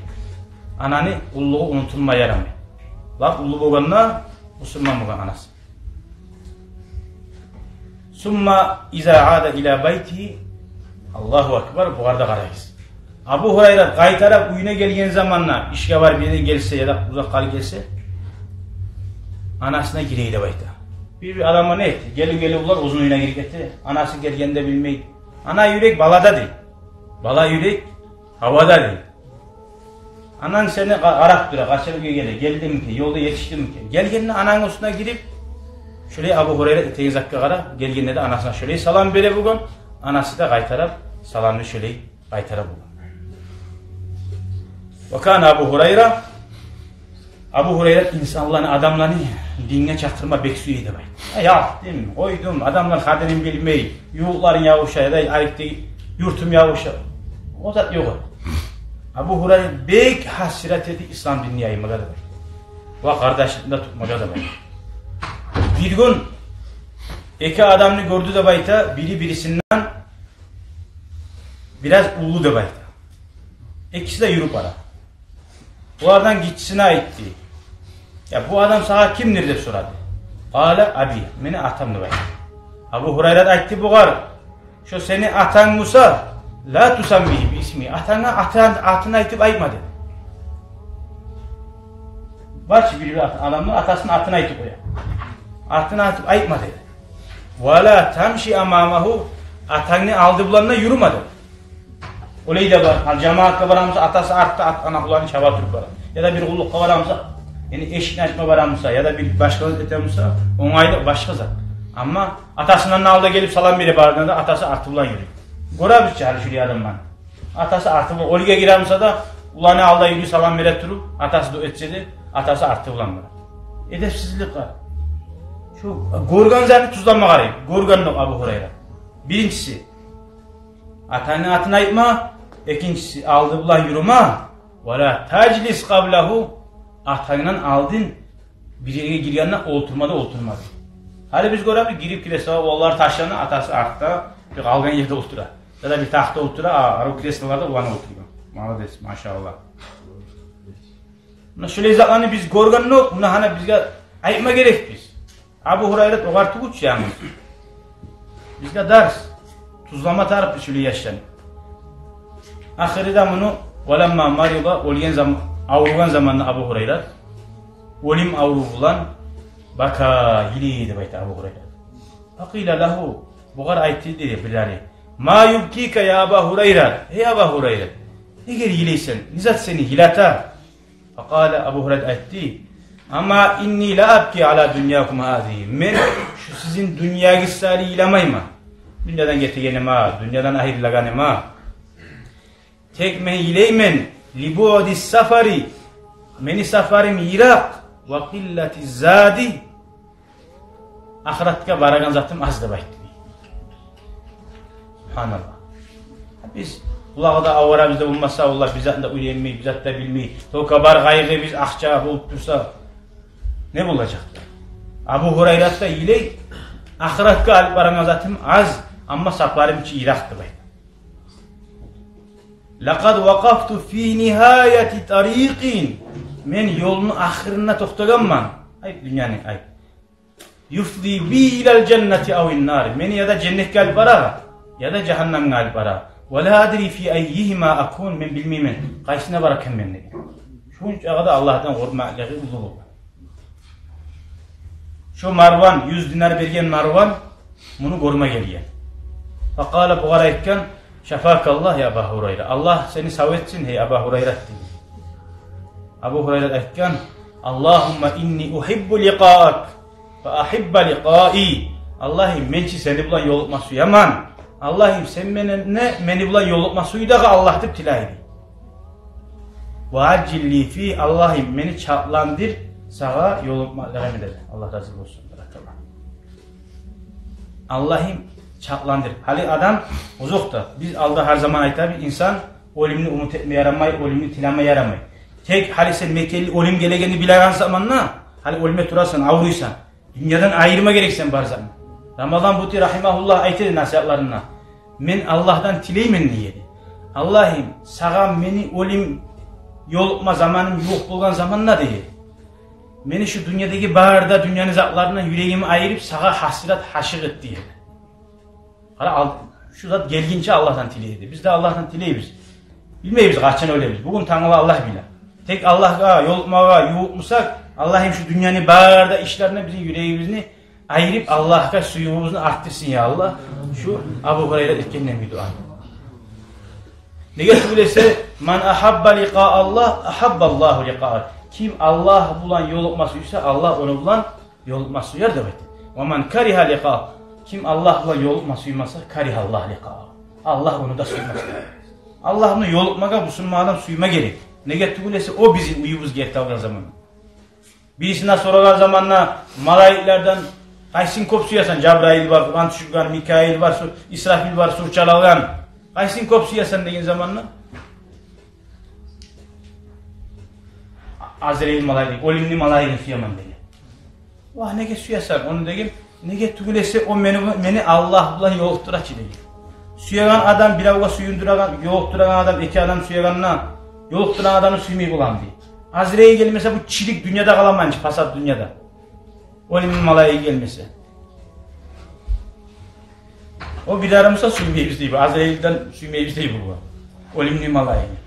Ананы уллулугъу унутулма ярамай. Лап уллу болгъанда, бусурман болгъан анасы. Сумма иза ада ила байтигьи. Аллагьу акбар, бугъар да къарайсыз. Абу Гьурайра къайтарып уьюне гелген заманда, ишге барып бир ерден гелсе яда узакъ къалып гелсе, анасына гире эди деп айта. Бир-бир адамлар не эте? Гелип-гелип олар оьзюню уьюне гирип гете. Анасы гелгенни де билмей. Ана юрек балада дей. Бала юрек гьавада дей. Ананг сени къа-, къарап тура, къачан уьйге геле, гелдимикен, ёлда етишдимикен. Гелгенде анангны уьстюне гирип, шолай Абу Гьурайра этеген затгъа къара, гелгенде де анасына шолай салам бере болгъан, анасы да къайтарып саламны шолай къайтара болгъан. Ва кана Абу Гьурайра, Абу Гьурайра инсанланы, адамланы динге чакъырма бек сюе эди деп айта. Э, якъдым, къойдум, адамлар къадирин билмей, ювукъларым ябуша, яда арекде юртум ябуша. О зат ёкъ эди. Абу Гьурайра бек гьасирет эди ислам динни яймагъа деп айта. Ва къардашлыкъны да тутмагъа деп айта. Бир гюн эки адамны гёрдю деп айта, бири бирисинден бираз уллу деп айта. Экиси де юрюп бара. Булардан гиччисине айтды: «Я, бу адам сагъа кимдир?» — деп сорады. «Къала аби, мени атам», — деп айтды. Абу Гьурайра айтды бугъар: «Шо сени атанг буса, ла тусаммигьи би исмигьи, атангны атын айтып айтма», — деди. Бар чы бир-бир ат-, адамны атасыны атын айтып къоя. «Атын айтып айтма», — деди. «Ва ла тамши амамагьу, атангны алды булан да юрюме», — деди. Олай да бар. Гьали жамаатгъа барамыса, атасы артда, ат-, ана уланы чаба туруп бара. Яда бир къуллукъгъа барамыса, яни эшикни ачма барамыса, яда бир башгъа зат этемисе, онгайлы башгъа зат. Амма атасындан алда гелип салам бере баргъанда да, атасы арты булан юрюй. Гёребиз чи гьали шулай адамланы. Атасы арты булан, оьлюге гиремисе де, уланы алда юрюй, салам бере туруп, атасы дуа этсе де, атасы арты булан бара. Эдепсизлик бар. Шу гёрген затны тюзлеме къарай. Гёрген ёкъ Абу Гьурайра. Биринчиси, атангны атын айтма, экинчиси, алды булан юрюме, ва ла тажлис къаблагьу, атангдан алдын бир ерге гиргенде олтурма да олтурма. Гьали биз гёребиз, гирип кире сава, олар ташлана, атасы артда, бир къалгъан ерде олтура. Яда бир тахта олтура, а, арив креслоларда уланы олтургъан. Молодец, машаллагь. Муна шулай затланы биз гёрген ёкъ, муна гьана бизге айтма герекбиз. Абу Гьурайрат огъар тюгюл чю янгыз. Бизге дарс. Тюзлеме тарыкъбыз шулай яшланы. Ахырында муну, ва ламма марида, оьлген зам-, авругъан заманда Абу Гьурайрат, оьлюм аврув булан, бака, йылай деп айта Абу Гьурайрат. Факъила лагьу, бугъар айтды деди бирлери: «Ма юбкика я Аба Гьурайрат? Эй Аба Гьурайрат, неге йылайсан? Не зат сени йылата?» Факъала, Абу Гьурайра айтды: «Амма инни ла абки ала дуньякум гьазигьи. Мен шу сизин дюньягъыз саялы йыламайман. Дюньядан гетегениме, дюньядан айрылагъаныма. Тек мен йылайман ли буъди сафари, мени сапарым йыракъ, ва къиллати зади, ахыратгъа барагъан затым аз», — деп айтды. Субгьаналлагь. Биз къулагъы да авара бизде болмаса, валлагь, бир затны да уьйренмей, бир зат да билмей, только бар къайгъы биз акъча болуп турса, не болажакъ? Абу Гьурайрат да йылай: «Ахыратгъа алып барагъан затым аз, амма сапарым чы йыракъ», — деп айтды. «Лакъад вакъафту фи нигьаяти тарикъин. Мен ёлну ахырында токътагъанман. Ай, дюньяны, ай. Юфди би илал жаннати ав иннар. Мени яда женнетге алып бара, яда жагьаннамгъа алып бара. Ва ла адри фи аййигьима акун. Мен билмеймен, къайсына бара экенмен», — деген. Шунчагъа да Аллагьдан къоркъмакълыгъы уллу болгъан. Шо Марван, юз динар берген Марван муну гёрме гелген. Факъала, бугъар айтгъан: «Шафакаллагь я Аба Гьурайра. Аллагь сени сав этсин, гьей Аба Гьурайра», — деген. Абу Гьурайра айтгъан: «Аллагьумма инни угьиббу ликъаак, фа агьибба ликъаи. Аллагьым, мен чи сени булан ёлукъма сюемен. Аллагьым, сен мени, мени булан ёлукъма сюй дагъы, Аллагь», — деп тилей эди. «Ва ажжил ли фи, Аллагьым, мени чалтландыр сагъа ёлукъмакълыгъымны», — деди. Аллагь рази болсун, баракаллагь. «Аллагьым, чалтландыр». Гьали адам, озокъда, биз алда гьар заман айтабыз, инсан оьлюмню умут этме ярамай, оьлюмню тилеме ярамай. Тек гьали сен мекенли оьлюм гелегенни билеген заманда, гьали оьлме турасан, авруйсан. Дюньядан айырма герексен бар затны. Рамазан Бути рагьимагьуллагь айта эди насигьатларында: «Мен Аллагьдан тилеймен, — дей эди, — Аллагьым, сагъа мени оьлюм ёлукъма заманым ювукъ болгъан заманда, — дей эди, — мени шу дюньядагъы бары да дюньяны затларындан юрегимни айырып, сагъа гьасирет, гьашыкъ эт», — дей эди. Къара, ал-, шу зат гелгинче Аллагьдан тилей эди. Биз де Аллагьдан тилейбиз. Билмейбиз къачан оьлебиз. Бугюн, тангала Аллагь биле. Тек Аллагьгъа ёлукъмагъа ювукъ бусакъ, Аллагьым шу дюньяны бары да ишлеринден бизин юрегибизни айырып, Аллагьгъа сюювюбюзню артдырсын, я Аллагь, шу Абу Гьурайра этген йимик дуа. Неге тюгюл эсе, «Ман агьабба ликъаа Аллагь, агьабба Аллагьу ликъаагь». Ким Аллагь булан ёлукъма сюйсе, Аллагь ону булан ёлукъма сюер деп айтды. «Ва ман каригьа ликъаа». Ким Аллагь булан ёлукъма сюймесе, каригьа Аллагь ликъаагь. Аллагь ону да сюймес. Аллагь булан ёлукъмагъа бусурман адам сюйме герек. Неге тюгюл эсе, о бизин уьюбюз герти алгъан заман. Бирисине сорагъан заманда малайиклерден къайсын кёп сюесен? Жабраил бар, Къуран тюшюрген, Микаил бар, су-, Исрафил бар, сур чалагъан. Къайсын кёп сюесен деген заманда, Азраил малайик, оьлюмню малайигин сюемен деген. Вагь, неге сюесен ону деген? Неге тюгюл эсе, о мени, мени Аллагь булан ёлукътура чы деген. Сюеген адам, биревге сююндюреген, ёлукътурагъан адам, эки адам сюегенде, Ёлукъдурагъан адамны сюймей боламы дей. Азраил гелмесе, бу чирик дюньяда къаламан чы, пасат дюньяда. Оьлюмню малайиги гелмесе. О бир арымса сюймейбиз дей бу. Азраилден сюймейбиз дей бу. Оьлюмню малайиги.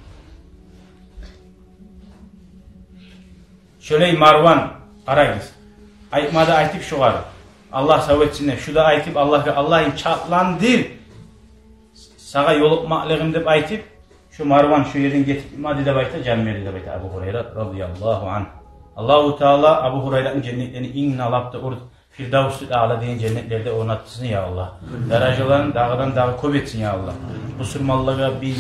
Шолай Марван, къарагъыз. Айтма да айтып шогъар. Аллагь сав этсин деп. Шу да айтып Аллагьгъа, Аллагьым, чакъландыр. Сагъа ёлукъмакълыгъым деп айтып, шу Марван шу ерден гетип, ма деп айта, жан берди деп айта Абу Гьурайра радияллагьу ангь. Аллагьу Таала Абу Гьурайраны женнетлени инг лап да оьр Фирдавсул Аъла деген женнетлерде орнатсын, я Аллагь. Даражаларын дагъыдан дагъы кёп этсин, я Аллагь. Бусурманлагъа бир